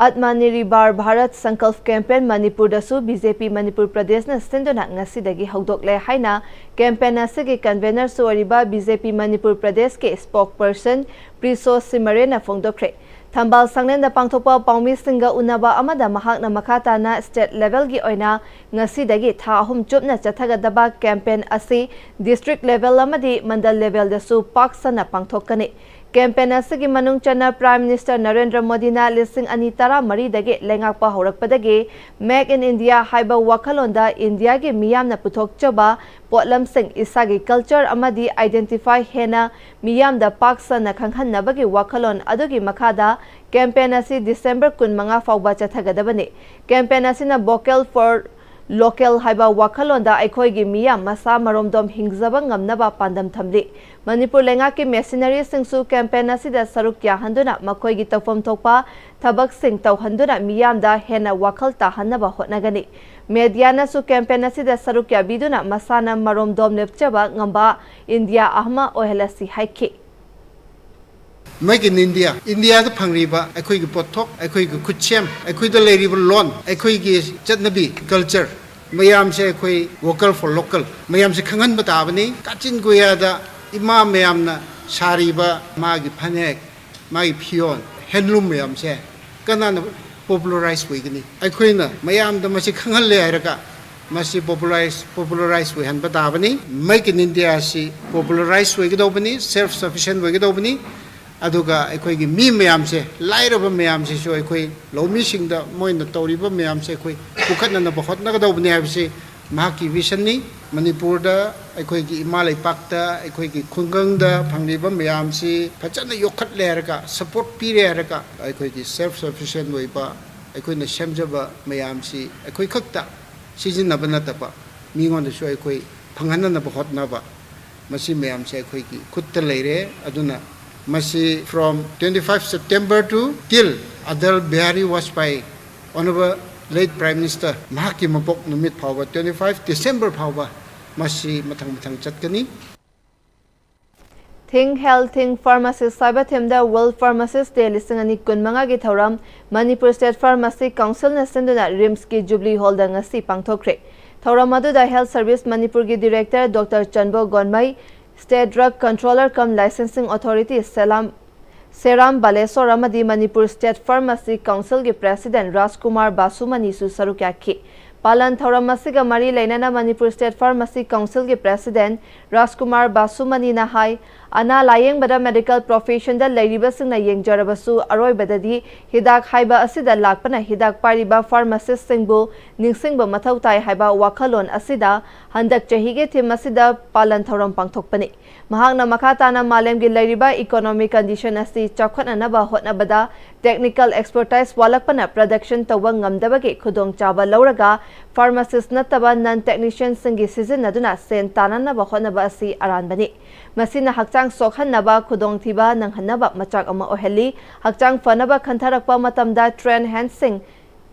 ꯑꯠꯃꯥꯅꯤꯔꯤꯕꯥꯔ ꯚꯥꯔꯠ ꯁꯪꯀꯜꯞ ꯀꯦꯝꯄꯦꯟ ꯃꯅꯤꯄꯨꯔꯗꯁꯨ ꯕꯤ ꯖꯦ ꯄꯤ ꯃꯅꯤꯄꯨꯔ ꯄ꯭ꯔꯗꯦꯁꯅ ꯁꯤꯟꯗꯨꯅ ꯉꯁꯤꯗꯒꯤ ꯍꯧꯗꯣꯛꯂꯦ ꯍꯥꯏꯅ ꯀꯦꯝꯄꯦꯟ ꯑꯁꯤꯒꯤ ꯀꯟꯚꯦꯅꯔꯁꯨ ꯑꯣꯏꯔꯤꯕ ꯕꯤ ꯖꯦ ꯄꯤ ꯃꯅꯤꯄꯨꯔ ꯄ꯭ꯔꯗꯦꯁꯀꯤ ꯁ꯭ꯄꯣꯛ ꯄꯔꯁꯟ ꯄ꯭ꯔꯤꯁꯣ ꯁꯤꯃꯔꯦꯅ ꯐꯣꯡꯗꯣꯛꯈ꯭ꯔꯦ꯫ ꯊꯝꯕꯥꯜ ꯁꯪꯂꯦꯟꯗ ꯄꯥꯡꯊꯣꯛꯄ ꯄꯥꯎꯃꯤꯁꯤꯡꯒ ꯎꯅꯕ ꯑꯃꯗ ꯃꯍꯥꯛꯅ ꯃꯈꯥ ꯇꯥꯅ ꯁ꯭ꯇꯦꯠ ꯂꯦꯚꯦꯜꯒꯤ ꯑꯣꯏꯅ ꯉꯁꯤꯗꯒꯤ ꯊꯥ ꯑꯍꯨꯝ ꯆꯨꯞꯅ ꯆꯠꯊꯒꯗꯕ ꯀꯦꯝꯄꯦꯟ ꯑꯁꯤ ꯗꯤꯁꯇ꯭ꯔꯤꯛ ꯂꯦꯚꯦꯜ ꯑꯃꯗꯤ ꯃꯟꯗꯜ ꯂꯦꯚꯦꯜꯗꯁꯨ ꯄꯥꯛ ꯁꯟꯅ ꯄꯥꯡꯊꯣꯛꯀꯅꯤ꯫ ꯀꯦꯝꯄꯦꯟ ꯑꯁꯤꯒꯤ ꯃꯅꯨꯡ ꯆꯟꯅ ꯄ꯭ꯔꯥꯏꯝ ꯃꯤꯅꯤꯁꯇꯔ ꯅꯔꯦꯟꯗ꯭ꯔ ꯃꯣꯗꯤꯅ ꯂꯤꯁꯤꯡ ꯑꯅꯤ ꯇꯔꯥꯃꯔꯤꯗꯒꯤ ꯂꯩꯉꯥꯛꯄ ꯍꯧꯔꯛꯄꯗꯒꯤ Make in India ꯍꯥꯏꯕ ꯋꯥꯈꯜꯂꯣꯟꯗ ꯏꯟꯗꯤꯌꯥꯒꯤ ꯃꯤꯌꯥꯝꯅ ꯄꯨꯊꯣꯛꯆꯕ ꯄꯣꯠꯂꯝꯁꯤꯡ, ꯏꯁꯥꯒꯤ ꯀꯜꯆꯔ ꯑꯃꯗꯤ ꯑꯥꯏꯗꯦꯟꯇꯤꯐꯥꯏ ꯍꯦꯟꯅ ꯃꯤꯌꯥꯝꯗ ꯄꯥꯛ ꯁꯟꯅ ꯈꯪꯍꯟꯅꯕꯒꯤ ꯋꯥꯈꯜꯂꯣꯟ ꯑꯗꯨꯒꯤ ꯃꯈꯥꯗ ꯀꯦꯝꯄꯦꯟ ꯑꯁꯤ ꯗꯤꯁꯦꯝꯕꯔ ꯀꯨꯟꯃꯉꯥ ꯐꯥꯎꯕ ꯆꯠꯊꯒꯗꯕꯅꯤ꯫ ꯀꯦꯝꯄꯦꯟ ꯑꯁꯤꯅ Vocal for Local ꯍꯥꯏꯕ ꯋꯥꯈꯜꯂꯣꯟꯗ ꯑꯩꯈꯣꯏꯒꯤ ꯃꯤꯌꯥꯝ ꯃꯁꯥ ꯃꯔꯣꯝꯗꯣꯝ ꯍꯤꯡꯖꯕ ꯉꯝꯅꯕ ꯄꯥꯟꯗꯝ ꯊꯝꯂꯤ꯫ ꯃꯅꯤꯄꯨꯔ ꯂꯩꯉꯥꯛꯀꯤ ꯃꯦꯁꯤꯅꯔꯤꯁꯤꯡꯁꯨ ꯀꯦꯝꯄꯦꯟ ꯑꯁꯤꯗ ꯁꯔꯨꯛ ꯌꯥꯍꯟꯗꯨꯅ ꯃꯈꯣꯏꯒꯤ ꯇꯧꯐꯝ ꯊꯣꯛꯄ ꯊꯕꯛꯁꯤꯡ ꯇꯧꯍꯟꯗꯨꯅ ꯃꯤꯌꯥꯝꯗ ꯍꯦꯟꯅ ꯋꯥꯈꯜ ꯇꯥꯍꯟꯅꯕ ꯍꯣꯠꯅꯒꯅꯤ꯫ ꯃꯦꯗꯤꯌꯥꯅꯁꯨ ꯀꯦꯝꯄꯦꯟ ꯑꯁꯤꯗ ꯁꯔꯨꯛ ꯌꯥꯕꯤꯗꯨꯅ ꯃꯁꯥꯅ ꯃꯔꯣꯝꯗꯣꯝ ꯂꯦꯞꯆꯕ ꯉꯝꯕ ꯏꯟꯗꯤꯌꯥ ꯑꯃ ꯑꯣꯏꯍꯜꯂꯁꯤ ꯍꯥꯏꯈꯤ꯫ Make in India, ꯏꯟꯗꯤꯌꯥꯗ ꯐꯪꯂꯤꯕ ꯑꯩꯈꯣꯏꯒꯤ ꯄꯣꯠꯊꯣꯛ, ꯑꯩꯈꯣꯏꯒꯤ ꯈꯨꯠꯁꯦꯝ, ꯑꯩꯈꯣꯏꯗ ꯂꯩꯔꯤꯕ ꯂꯣꯟ, ꯑꯩꯈꯣꯏꯒꯤ ꯆꯠꯅꯕꯤ, ꯀꯜꯆꯔ ꯃꯌꯥꯝꯁꯦ ꯑꯩꯈꯣꯏ Vocal for Local ꯃꯌꯥꯝꯁꯦ ꯈꯪꯍꯟꯕ ꯇꯥꯕꯅꯤ꯫ ꯀꯥꯆꯤꯟ ꯀꯣꯌꯥꯗ ꯏꯃꯥ ꯃꯌꯥꯝꯅ ꯁꯥꯔꯤꯕ ꯃꯥꯒꯤ ꯐꯅꯦꯛ, ꯃꯥꯒꯤ ꯐꯤꯌꯣꯜ, ꯍꯦꯟꯂꯨꯝ ꯃꯌꯥꯝꯁꯦ ꯀꯅꯥꯅ ꯄꯣꯄꯨꯂꯔꯥꯏꯖ ꯑꯣꯏꯒꯅꯤ? ꯑꯩꯈꯣꯏꯅ ꯃꯌꯥꯝꯗ ꯃꯁꯤ ꯈꯪꯍꯜꯂꯦ ꯍꯥꯏꯔꯒ ꯃꯁꯤ ꯄꯣꯄꯨꯂꯔꯥꯏꯁ ꯄꯣꯄꯨꯂꯔꯥꯏꯁ ꯑꯣꯏꯍꯟꯕ ꯇꯥꯕꯅꯤ꯫ Make in India ꯑꯁꯤ ꯄꯣꯄꯨꯂꯔꯥꯏꯁ ꯑꯣꯏꯒꯗꯧꯕꯅꯤ, ꯁꯦꯜꯐ ꯁꯐꯤꯁꯤꯌꯦꯟ ꯑꯣꯏꯒꯗꯧꯕꯅꯤ꯫ ꯑꯗꯨꯒ ꯑꯩꯈꯣꯏꯒꯤ ꯃꯤ ꯃꯌꯥꯝꯁꯦ, ꯂꯥꯏꯔꯕ ꯃꯌꯥꯝꯁꯤꯁꯨ ꯑꯩꯈꯣꯏ ꯂꯧꯃꯤꯁꯤꯡꯗ ꯃꯣꯏꯅ ꯇꯧꯔꯤꯕ ꯃꯌꯥꯝꯁꯦ ꯑꯩꯈꯣꯏ ꯄꯨꯈꯠꯅꯅꯕ ꯍꯣꯠꯅꯒꯗꯧꯕꯅꯤ ꯍꯥꯏꯕꯁꯤ ꯃꯍꯥꯛꯀꯤ ꯚꯤꯖꯟꯅꯤ꯫ ꯃꯅꯤꯄꯨꯔꯗ, ꯑꯩꯈꯣꯏꯒꯤ ꯏꯃꯥ ꯂꯩꯄꯥꯛꯇ, ꯑꯩꯈꯣꯏꯒꯤ ꯈꯨꯡꯒꯪꯗ ꯐꯪꯂꯤꯕ ꯃꯌꯥꯝꯁꯤ ꯐꯖꯅ ꯌꯣꯛꯈꯠꯂꯦ ꯍꯥꯏꯔꯒ, ꯁꯄꯣꯔꯠ ꯄꯤꯔꯦ ꯍꯥꯏꯔꯒ, ꯑꯩꯈꯣꯏꯒꯤ ꯁꯦꯜꯐ ꯁꯐꯤꯁꯤꯌꯦꯟ ꯑꯣꯏꯕ, ꯑꯩꯈꯣꯏꯅ ꯁꯦꯝꯖꯕ ꯃꯌꯥꯝꯁꯤ ꯑꯩꯈꯣꯏ ꯈꯛꯇ ꯁꯤꯖꯤꯟꯅꯕ ꯅꯠꯇꯕ, ꯃꯤꯉꯣꯟꯗꯁꯨ ꯑꯩꯈꯣꯏ ꯐꯪꯍꯟꯅꯅꯕ ꯍꯣꯠꯅꯕ, ꯃꯁꯤ ꯃꯌꯥꯝꯁꯦ ꯑꯩꯈꯣꯏꯒꯤ ꯈꯨꯠꯇ ꯂꯩꯔꯦ꯫ ꯑꯗꯨꯅ ꯃꯁꯤ from twenty five September to till Atal Bihari Vajpayee, Honorable late Prime Minister, ꯃꯍꯥꯛꯀꯤ ꯃꯄꯣꯛ ꯅꯨꯃꯤꯠ ꯐꯥꯎꯕ, twenty five December ꯐꯥꯎꯕ ꯃꯁꯤ ꯃꯊꯪ ꯃꯊꯪ ꯆꯠꯀꯅꯤ꯫ Think Health, Think Pharmacist ꯍꯥꯏꯕ ꯊꯤꯝꯗ World Pharmacist Day ꯂꯤꯁꯤꯡ ꯑꯅꯤ ꯀꯨꯟ ꯃꯉꯥꯒꯤ ꯊꯧꯔꯝ ꯃꯅꯤꯄꯨꯔ State Pharmacy Councilꯅ ꯁꯤꯟꯗꯨꯅ RIMSꯀꯤ Jubilee Hallꯗ ꯉꯁꯤ ꯄꯥꯡꯊꯣꯛꯈ꯭ꯔꯦ꯫ ꯊꯧꯔꯝ ꯑꯗꯨꯗ Health Service ꯃꯅꯤꯄꯨꯔꯒꯤ Director Doctor ꯆꯟꯕꯣ ꯒꯣꯟꯃꯩ, State Drug Controller cum Licensing Authority ꯁꯦꯂꯥꯝ ꯁꯦꯔꯥꯝ Balasore ꯑꯃꯗꯤ ꯃꯅꯤꯄꯨꯔ State Pharmacy Councilꯒꯤ President ꯔꯥꯖꯀꯨꯃꯥꯔ ꯕꯥꯁꯨꯃꯅꯤꯁꯨ ꯁꯔꯨꯛ ꯌꯥꯈꯤ꯫ ꯄꯥꯂꯟ ꯊꯧꯔꯝ ꯑꯁꯤꯒ ꯃꯔꯤ ꯂꯩꯅꯅ ꯃꯅꯤꯄꯨꯔ State Pharmacy Councilꯒꯤ President ꯔꯥꯖꯀꯨꯃꯥꯔ ꯕꯥꯁꯨꯃꯅꯤꯅ ꯍꯥꯏ, ꯑꯅꯥ ꯂꯥꯌꯦꯡꯕꯗ medical professionꯗ ꯂꯩꯔꯤꯕꯁꯤꯡꯅ ꯌꯦꯡꯖꯔꯕꯁꯨ ꯑꯔꯣꯏꯕꯗꯗꯤ ꯍꯤꯗꯥꯛ ꯍꯥꯏꯕ ꯑꯁꯤꯗ ꯂꯥꯛꯄꯅ ꯍꯤꯗꯥꯛ ꯄꯥꯏꯔꯤꯕ pharmacistꯁꯤꯡꯕꯨ ꯅꯤꯡꯁꯤꯡꯕ ꯃꯊꯧ ꯇꯥꯏ ꯍꯥꯏꯕ ꯋꯥꯈꯜꯂꯣꯟ ꯑꯁꯤꯗ ꯍꯟꯗꯛ ꯆꯍꯤꯒꯤ theme ꯑꯁꯤꯗ ꯄꯥꯂꯟ ꯊꯧꯔꯝ ꯄꯥꯡꯊꯣꯛꯄꯅꯤ꯫ ꯃꯍꯥꯛꯅ ꯃꯈꯥ ꯇꯥꯅ ꯃꯥꯂꯦꯝꯒꯤ ꯂꯩꯔꯤꯕ economic condition ꯑꯁꯤ ꯆꯥꯎꯈꯠꯅꯅꯕ ꯍꯣꯠꯅꯕꯗ technical expertise ꯋꯥꯠꯂꯛꯄꯅ production ꯇꯧꯕ ꯉꯝꯗꯕꯒꯤ ꯈꯨꯗꯣꯡꯆꯥꯕ ꯂꯧꯔꯒ pharmacist ꯅꯠꯇꯕ non technicianꯁꯤꯡꯒꯤ ꯁꯤꯖꯤꯟꯅꯗꯨꯅ ꯁꯦꯟ ꯇꯥꯟꯅꯅꯕ ꯍꯣꯠꯅꯕ ꯑꯁꯤ ꯑꯔꯥꯟꯕꯅꯤ꯫ ꯃꯁꯤꯅ ꯍꯛꯆꯥꯡ ꯁꯣꯛꯍꯟꯅꯕ, ꯈꯨꯗꯣꯡꯊꯤꯕ ꯅꯪꯍꯟꯅꯕ ꯃꯆꯥꯛ ꯑꯃ ꯑꯣꯏꯍꯜꯂꯤ꯫ ꯍꯛꯆꯥꯡ ꯐꯅꯕ ꯈꯟꯊꯔꯛꯄ ꯃꯇꯝꯗ trained handꯁꯤꯡ,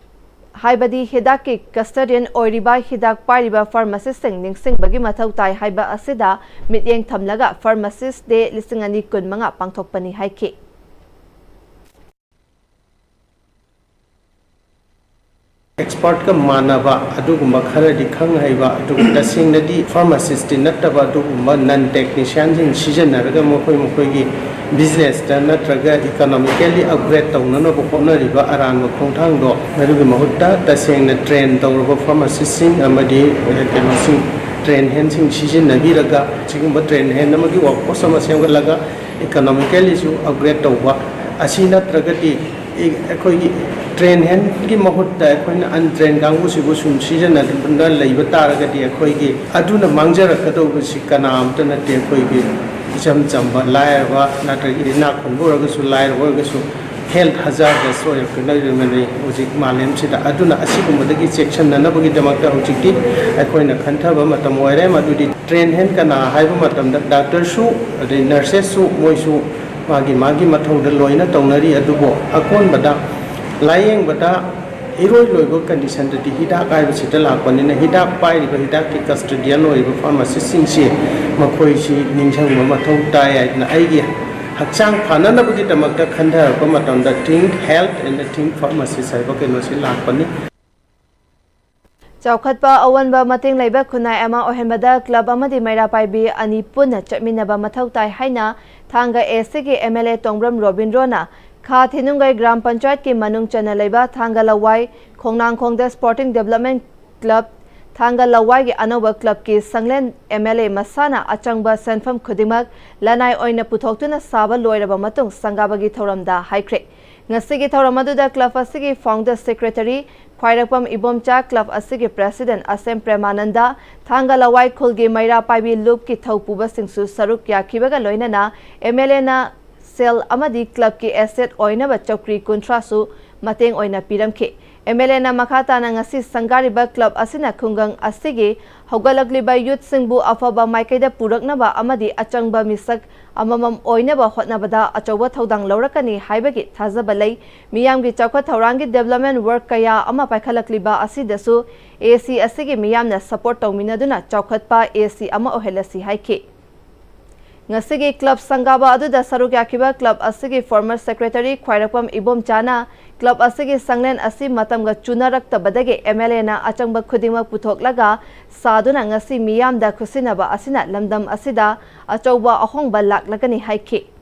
ꯍꯥꯏꯕꯗꯤ ꯍꯤꯗꯥꯛꯀꯤ custodian ꯑꯣꯏꯔꯤꯕ ꯍꯤꯗꯥꯛ ꯄꯥꯏꯔꯤꯕ pharmacistꯁꯤꯡ ꯅꯤꯡꯁꯤꯡꯕꯒꯤ ꯃꯊꯧ ꯇꯥꯏ ꯍꯥꯏꯕ ꯑꯁꯤꯗ ꯃꯤꯠꯌꯦꯡ ꯊꯝꯂꯒ Pharmacist Day ꯂꯤꯁꯤꯡ ꯑꯅꯤ ꯀꯨꯟ ꯃꯉꯥ ꯄꯥꯡꯊꯣꯛꯄꯅꯤ ꯍꯥꯏꯈꯤ꯫ ꯑꯦꯛꯁꯄꯔꯠꯀ ꯃꯥꯟꯅꯕ ꯑꯗꯨꯒꯨꯝꯕ ꯈꯔꯗꯤ ꯈꯪ ꯍꯩꯕ, ꯑꯗꯨꯒ ꯇꯁꯦꯡꯅꯗꯤ ꯐꯥꯔꯃꯥꯁꯤꯁꯇꯤ ꯅꯠꯇꯕ ꯑꯗꯨꯒꯨꯝꯕ ꯅꯟ ꯇꯦꯛꯅꯤꯁꯤꯌꯥꯟꯁꯤꯡ ꯁꯤꯖꯤꯟꯅꯔꯒ ꯃꯈꯣꯏ ꯃꯈꯣꯏꯒꯤ ꯕꯤꯖꯤꯅꯦꯁꯇ ꯅꯠꯇ꯭ꯔꯒ ꯏꯀꯣꯅꯣꯃꯤꯀꯦꯜꯂꯤ ꯑꯞꯒ꯭ꯔꯦꯗ ꯇꯧꯅꯅꯕ ꯍꯣꯠꯅꯔꯤꯕ ꯑꯔꯥꯟꯕ ꯈꯣꯡꯊꯥꯡꯗꯣ, ꯃꯗꯨꯒꯤ ꯃꯍꯨꯠꯇ ꯇꯁꯦꯡꯅ ꯇ꯭ꯔꯦꯟ ꯇꯧꯔꯕ ꯐꯥꯔꯃꯥꯁꯤꯁꯁꯤꯡ ꯑꯃꯗꯤ ꯀꯩꯅꯣꯁꯤꯡ, ꯇ꯭ꯔꯦꯟ ꯍꯦꯟꯁꯤꯡ ꯁꯤꯖꯤꯟꯅꯕꯤꯔꯒ, ꯁꯤꯒꯨꯝꯕ ꯇ꯭ꯔꯦꯟ ꯍꯦꯟ ꯑꯃꯒꯤ ꯋꯥꯔꯛꯐꯣꯔꯁ ꯑꯃ ꯁꯦꯝꯒꯠꯂꯒ ꯏꯀꯣꯅꯣꯃꯤꯀꯦꯜꯂꯤꯁꯨ ꯑꯞꯒ꯭ꯔꯦꯗ ꯇꯧꯕ꯫ ꯑꯁꯤ ꯅꯠꯇ꯭ꯔꯒꯗꯤ ꯑꯩꯈꯣꯏꯒꯤ ꯇ꯭ꯔꯦꯟ ꯍꯦꯟꯒꯤ ꯃꯍꯨꯠꯇ ꯑꯩꯈꯣꯏꯅ ꯑꯟꯇ꯭ꯔꯦꯟ ꯀꯥꯡꯕꯨꯁꯤꯕꯨ ꯁꯨꯝ ꯁꯤꯖꯤꯟꯅꯗꯨꯅ ꯂꯩꯕ ꯇꯥꯔꯒꯗꯤ, ꯑꯩꯈꯣꯏꯒꯤ ꯑꯗꯨꯅ ꯃꯥꯡꯖꯔꯛꯀꯗꯧꯕꯁꯤ ꯀꯅꯥ ꯑꯃꯠꯇ ꯅꯠꯇꯦ꯫ ꯑꯩꯈꯣꯏꯒꯤ ꯏꯆꯝ ꯆꯝꯕ ꯂꯥꯏꯔꯕ ꯅꯠꯇ꯭ꯔꯒ ꯏꯅꯥꯛ ꯈꯨꯟꯕ ꯑꯣꯏꯔꯒꯁꯨ, ꯂꯥꯏꯔꯕ ꯑꯣꯏꯔꯒꯁꯨ, ꯍꯦꯜꯊ ꯍꯖꯥꯔꯗꯁ ꯑꯣꯏꯔꯛꯀꯗꯧꯔꯤꯕꯅꯤ ꯍꯧꯖꯤꯛ ꯃꯥꯂꯦꯝꯁꯤꯗ꯫ ꯑꯗꯨꯅ ꯑꯁꯤꯒꯨꯝꯕꯗꯒꯤ ꯆꯦꯛꯁꯤꯟꯅꯅꯕꯒꯤꯗꯃꯛꯇ ꯍꯧꯖꯤꯛꯇꯤ ꯑꯩꯈꯣꯏꯅ ꯈꯟꯊꯕ ꯃꯇꯝ ꯑꯣꯏꯔꯦ꯫ ꯃꯗꯨꯗꯤ ꯇ꯭ꯔꯦꯟ ꯍꯦꯟ ꯀꯅꯥ ꯍꯥꯏꯕ ꯃꯇꯝꯗ, ꯗꯥꯛꯇꯔꯁꯨ ꯑꯗꯩ ꯅꯔꯁꯦꯁꯁꯨ, ꯃꯣꯏꯁꯨ ꯃꯥꯒꯤ ꯃꯥꯒꯤ ꯃꯊꯧꯗ ꯂꯣꯏꯅ ꯇꯧꯅꯔꯤ꯫ ꯑꯗꯨꯕꯨ ꯑꯀꯣꯟꯕꯗ ꯂꯥꯏꯌꯦꯡꯕꯗ ꯏꯔꯣꯏ ꯂꯣꯏꯕ ꯀꯟꯗꯤꯁꯟꯗꯗꯤ ꯍꯤꯗꯥꯛ ꯍꯥꯏꯕꯁꯤꯗ ꯂꯥꯛꯄꯅꯤꯅ, ꯍꯤꯗꯥꯛ ꯄꯥꯏꯔꯤꯕ, ꯍꯤꯗꯥꯛꯀꯤ ꯀꯁꯇꯗꯤꯌꯟ ꯑꯣꯏꯔꯤꯕ ꯐꯥꯔꯃꯥꯁꯤꯁꯁꯤꯡꯁꯤ ꯃꯈꯣꯏꯁꯤ ꯅꯤꯡꯁꯤꯡꯕ ꯃꯊꯧ ꯇꯥꯏ ꯍꯥꯏꯗꯅ, ꯑꯩꯒꯤ ꯍꯛꯆꯥꯡ ꯐꯅꯅꯕꯒꯤꯗꯃꯛꯇ ꯈꯟꯊꯔꯛꯄ ꯃꯇꯝꯗ Think Health and Think Pharmacist ꯍꯥꯏꯕ ꯀꯩꯅꯣꯁꯤ ꯂꯥꯛꯄꯅꯤ꯫ ꯆꯥꯎꯈꯠꯄ ꯑꯑꯣꯟꯕ ꯃꯇꯦꯡ ꯂꯩꯕ ꯈꯨꯟꯅꯥꯏ ꯑꯃ ꯑꯣꯏꯍꯟꯕꯗ ꯀ꯭ꯂꯕ ꯑꯃꯗꯤ ꯃꯩꯔꯥ ꯄꯥꯏꯕꯤ ꯑꯅꯤ ꯄꯨꯟꯅ ꯆꯠꯃꯤꯟꯅꯕ ꯃꯊꯧ ꯇꯥꯏ ꯍꯥꯏꯅ ꯊꯥꯡꯒ ꯑꯦꯁ ꯁꯤꯒꯤ ꯑꯦꯝ ꯑꯦꯜ ꯑꯦ ꯇꯣꯡꯕ꯭ꯔꯝ ꯔꯣꯕꯤꯟꯗ꯭ꯔꯣꯅ ꯈꯥ ꯊꯤꯅꯨꯡꯒꯩ ꯒ꯭ꯔꯥꯝ ꯄꯟꯆꯥꯌꯠꯀꯤ ꯃꯅꯨꯡ ꯆꯟꯅ ꯂꯩꯕ ꯊꯥꯡꯒ ꯂꯋꯥꯏ ꯈꯣꯡꯅꯥꯡꯈꯣꯡꯗ ꯁ꯭ꯄꯣꯔꯇꯤꯡ ꯗꯦꯕꯂꯞꯃꯦꯟ ꯀ꯭ꯂꯕ ꯊꯥꯡꯒ ꯂꯋꯥꯏꯒꯤ ꯑꯅꯧꯕ ꯀ꯭ꯂꯕꯀꯤ ꯁꯪꯂꯦꯟ ꯑꯦꯝ ꯑꯦꯜ ꯑꯦ ꯃꯁꯥꯅ ꯑꯆꯪꯕ ꯁꯦꯟꯐꯝ ꯈꯨꯗꯤꯡꯃꯛ ꯂꯅꯥꯏ ꯑꯣꯏꯅ ꯄꯨꯊꯣꯛꯇꯨꯅ ꯁꯥꯕ ꯂꯣꯏꯔꯕ ꯃꯇꯨꯡ ꯁꯪꯒꯥꯕꯒꯤ ꯊꯧꯔꯝꯗ ꯍꯥꯏꯈ꯭ꯔꯦ꯫ ꯉꯁꯤꯒꯤ ꯊꯧꯔꯝ ꯑꯗꯨꯗ ꯀ꯭ꯂꯕ ꯑꯁꯤꯒꯤ ꯐꯥꯎꯟꯗꯔ ꯁꯦꯀ꯭ꯔꯦꯇꯔꯤ ꯈ꯭ꯋꯥꯏꯔꯥꯛꯄꯝ ꯏꯕꯣꯝꯆꯥ, ꯀ꯭ꯂꯕ ꯑꯁꯤꯒꯤ ꯄ꯭ꯔꯦꯁꯤꯗꯦꯟꯠ ꯑꯁꯦꯝ ꯄ꯭ꯔꯦꯃꯥꯅꯟꯗ, ꯊꯥꯡꯒ ꯂꯋꯥꯏ ꯈꯨꯜꯒꯤ ꯃꯩꯔꯥ ꯄꯥꯏꯕꯤ ꯂꯨꯞꯀꯤ ꯊꯧꯄꯨꯕꯁꯤꯡꯁꯨ ꯁꯔꯨꯛ ꯌꯥꯈꯤꯕꯒ ꯂꯣꯏꯅꯅ ꯑꯦꯝ ꯑꯦꯜ ꯑꯦꯅ ꯁꯦꯜ ꯑꯃꯗꯤ ꯀ꯭ꯂꯕꯀꯤ ꯑꯦꯁꯦꯠ ꯑꯣꯏꯅꯕ ꯆꯧꯀ꯭ꯔꯤ ꯀꯨꯟꯊ꯭ꯔꯥꯁꯨ ꯃꯇꯦꯡ ꯑꯣꯏꯅ ꯄꯤꯔꯝꯈꯤ꯫ ꯑꯦꯝ ꯑꯦꯜ ꯑꯦꯅ ꯃꯈꯥ ꯇꯥꯅ ꯉꯁꯤ ꯁꯪꯒꯥꯔꯤꯕ ꯀ꯭ꯂꯕ ꯑꯁꯤꯅ ꯈꯨꯡꯒꯪ ꯑꯁꯤꯒꯤ ꯍꯧꯒꯠꯂꯛꯂꯤꯕ ꯌꯨꯠꯁꯤꯡꯕꯨ ꯑꯐꯕ ꯃꯥꯏꯀꯩꯗ ꯄꯨꯔꯛꯅꯕ ꯑꯃꯗꯤ ꯑꯆꯪꯕ ꯃꯤꯁꯛ ꯑꯃꯃꯝ ꯑꯣꯏꯅꯕ ꯍꯣꯠꯅꯕꯗ ꯑꯆꯧꯕ ꯊꯧꯗꯥꯡ ꯂꯧꯔꯛꯀꯅꯤ ꯍꯥꯏꯕꯒꯤ ꯊꯥꯖꯕ ꯂꯩ꯫ ꯃꯤꯌꯥꯝꯒꯤ ꯆꯥꯎꯈꯠ ꯊꯧꯔꯥꯡꯒꯤ ꯗꯦꯕꯂꯞꯃꯦꯟ ꯋꯥꯔꯛ ꯀꯌꯥ ꯑꯃ ꯄꯥꯏꯈꯠꯂꯛꯂꯤꯕ ꯑꯁꯤꯗꯁꯨ ꯑꯦ ꯁꯤ ꯑꯁꯤꯒꯤ ꯃꯤꯌꯥꯝꯅ ꯁꯄꯣꯔꯠ ꯇꯧꯃꯤꯟꯅꯗꯨꯅ ꯆꯥꯎꯈꯠꯄ ꯑꯦ ꯁꯤ ꯑꯃ ꯑꯣꯏꯍꯜꯂꯁꯤ ꯍꯥꯏꯈꯤ꯫ ꯉꯁꯤꯒꯤ ꯀ꯭ꯂꯕ ꯁꯪꯒꯥꯕ ꯑꯗꯨꯗ ꯁꯔꯨꯛ ꯌꯥꯈꯤꯕ ꯀ꯭ꯂꯕ ꯑꯁꯤꯒꯤ former secretary ꯈ꯭ꯋꯥꯏꯔꯥꯛꯄꯝ ꯏꯕꯣꯝꯆꯥꯅ ꯀ꯭ꯂꯕ ꯑꯁꯤꯒꯤ ꯁꯪꯂꯦꯟ ꯑꯁꯤ ꯃꯇꯝꯒ ꯆꯨꯅꯔꯛꯇꯕꯗꯒꯤ MLAꯅ ꯑꯆꯪꯕ ꯈꯨꯗꯤꯡꯃꯛ ꯄꯨꯊꯣꯛꯂꯒ ꯁꯥꯗꯨꯅ ꯉꯁꯤ ꯃꯤꯌꯥꯝꯗ ꯈꯨꯠꯁꯤꯟꯅꯕ ꯑꯁꯤꯅ ꯂꯝꯗꯝ ꯑꯁꯤꯗ ꯑꯆꯧꯕ ꯑꯍꯣꯡꯕ ꯂꯥꯛꯂꯒꯅꯤ ꯍꯥꯏꯈꯤ꯫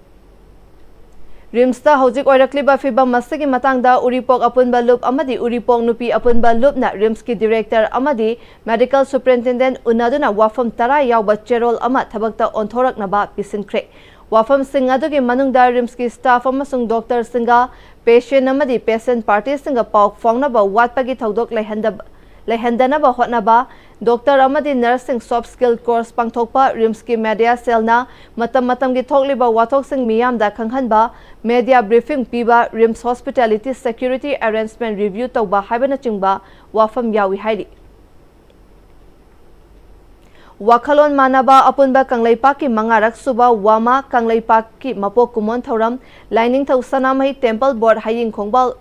ꯔꯤꯝꯁꯇ ꯍꯧꯖꯤꯛ ꯑꯣꯏꯔꯛꯂꯤꯕ ꯐꯤꯕꯝ ꯑꯁꯤꯒꯤ ꯃꯇꯥꯡꯗ ꯎꯔꯤꯄꯣꯛ ꯑꯄꯨꯟꯕ ꯂꯨꯞ ꯑꯃꯗꯤ ꯎꯔꯤꯄꯣꯛ ꯅꯨꯄꯤ ꯑꯄꯨꯟꯕ ꯂꯨꯞꯅ ꯔꯤꯝꯁꯀꯤ director ꯑꯃꯗꯤ medical superintendent ꯎꯅꯗꯨꯅ ꯋꯥꯐꯝ ꯇꯔꯥ ꯌꯥꯎꯕ ꯆꯦꯔꯣꯜ ꯑꯃ ꯊꯕꯛꯇ ꯑꯣꯟꯊꯣꯔꯛꯅꯕ ꯄꯤꯁꯤꯟꯈ꯭ꯔꯦ꯫ ꯋꯥꯐꯝꯁꯤꯡ ꯑꯗꯨꯒꯤ ꯃꯅꯨꯡꯗ ꯔꯤꯝꯁꯀꯤ staff ꯑꯃꯁꯨꯡ doctorꯁꯤꯡꯒ, patient ꯑꯃꯗꯤ patient partyꯁꯤꯡꯒ ꯄꯥꯎ ꯐꯥꯎꯅꯕ ꯋꯥꯠꯄꯒꯤ ꯊꯧꯗꯣꯛ ꯂꯩꯍꯟꯗꯕ ꯂꯩꯍꯟꯗꯅꯕ ꯍꯣꯠꯅꯕ, doctor ꯑꯃꯗꯤ nurseꯁꯤꯡ soft skill course ꯄꯥꯡꯊꯣꯛꯄ, ꯔꯤꯝꯁꯀꯤ media cellꯅ ꯃꯇꯝ ꯃꯇꯝꯒꯤ ꯊꯣꯛꯂꯤꯕ ꯋꯥꯊꯣꯛꯁꯤꯡ ꯃꯤꯌꯥꯝꯗ ꯈꯪꯍꯟꯕ, media briefing ꯄꯤꯕ, RIMS hospitality security arrangement review ꯇꯧꯕ ꯍꯥꯏꯕꯅꯆꯤꯡꯕ ꯋꯥꯐꯝ ꯌꯥꯎꯏ ꯍꯥꯏꯔꯤ꯫ ꯋꯥꯈꯜꯂꯣꯟ ꯃꯥꯟꯅꯕ ꯑꯄꯨꯟꯕ ꯀꯪꯂꯩꯄꯥꯛꯀꯤ ꯃꯉꯥꯔꯛ ꯁꯨꯕ ꯋꯥꯃꯥ ꯀꯪꯂꯩꯄꯥꯛꯀꯤ ꯃꯄꯣꯛ ꯀꯨꯝꯑꯣꯟ ꯊꯧꯔꯝ ꯂꯥꯏꯅꯤꯡꯊꯧ ꯁꯅꯥꯃꯍꯤ Temple Board ꯍꯌꯤꯡ ꯈꯣꯡꯕꯥꯜ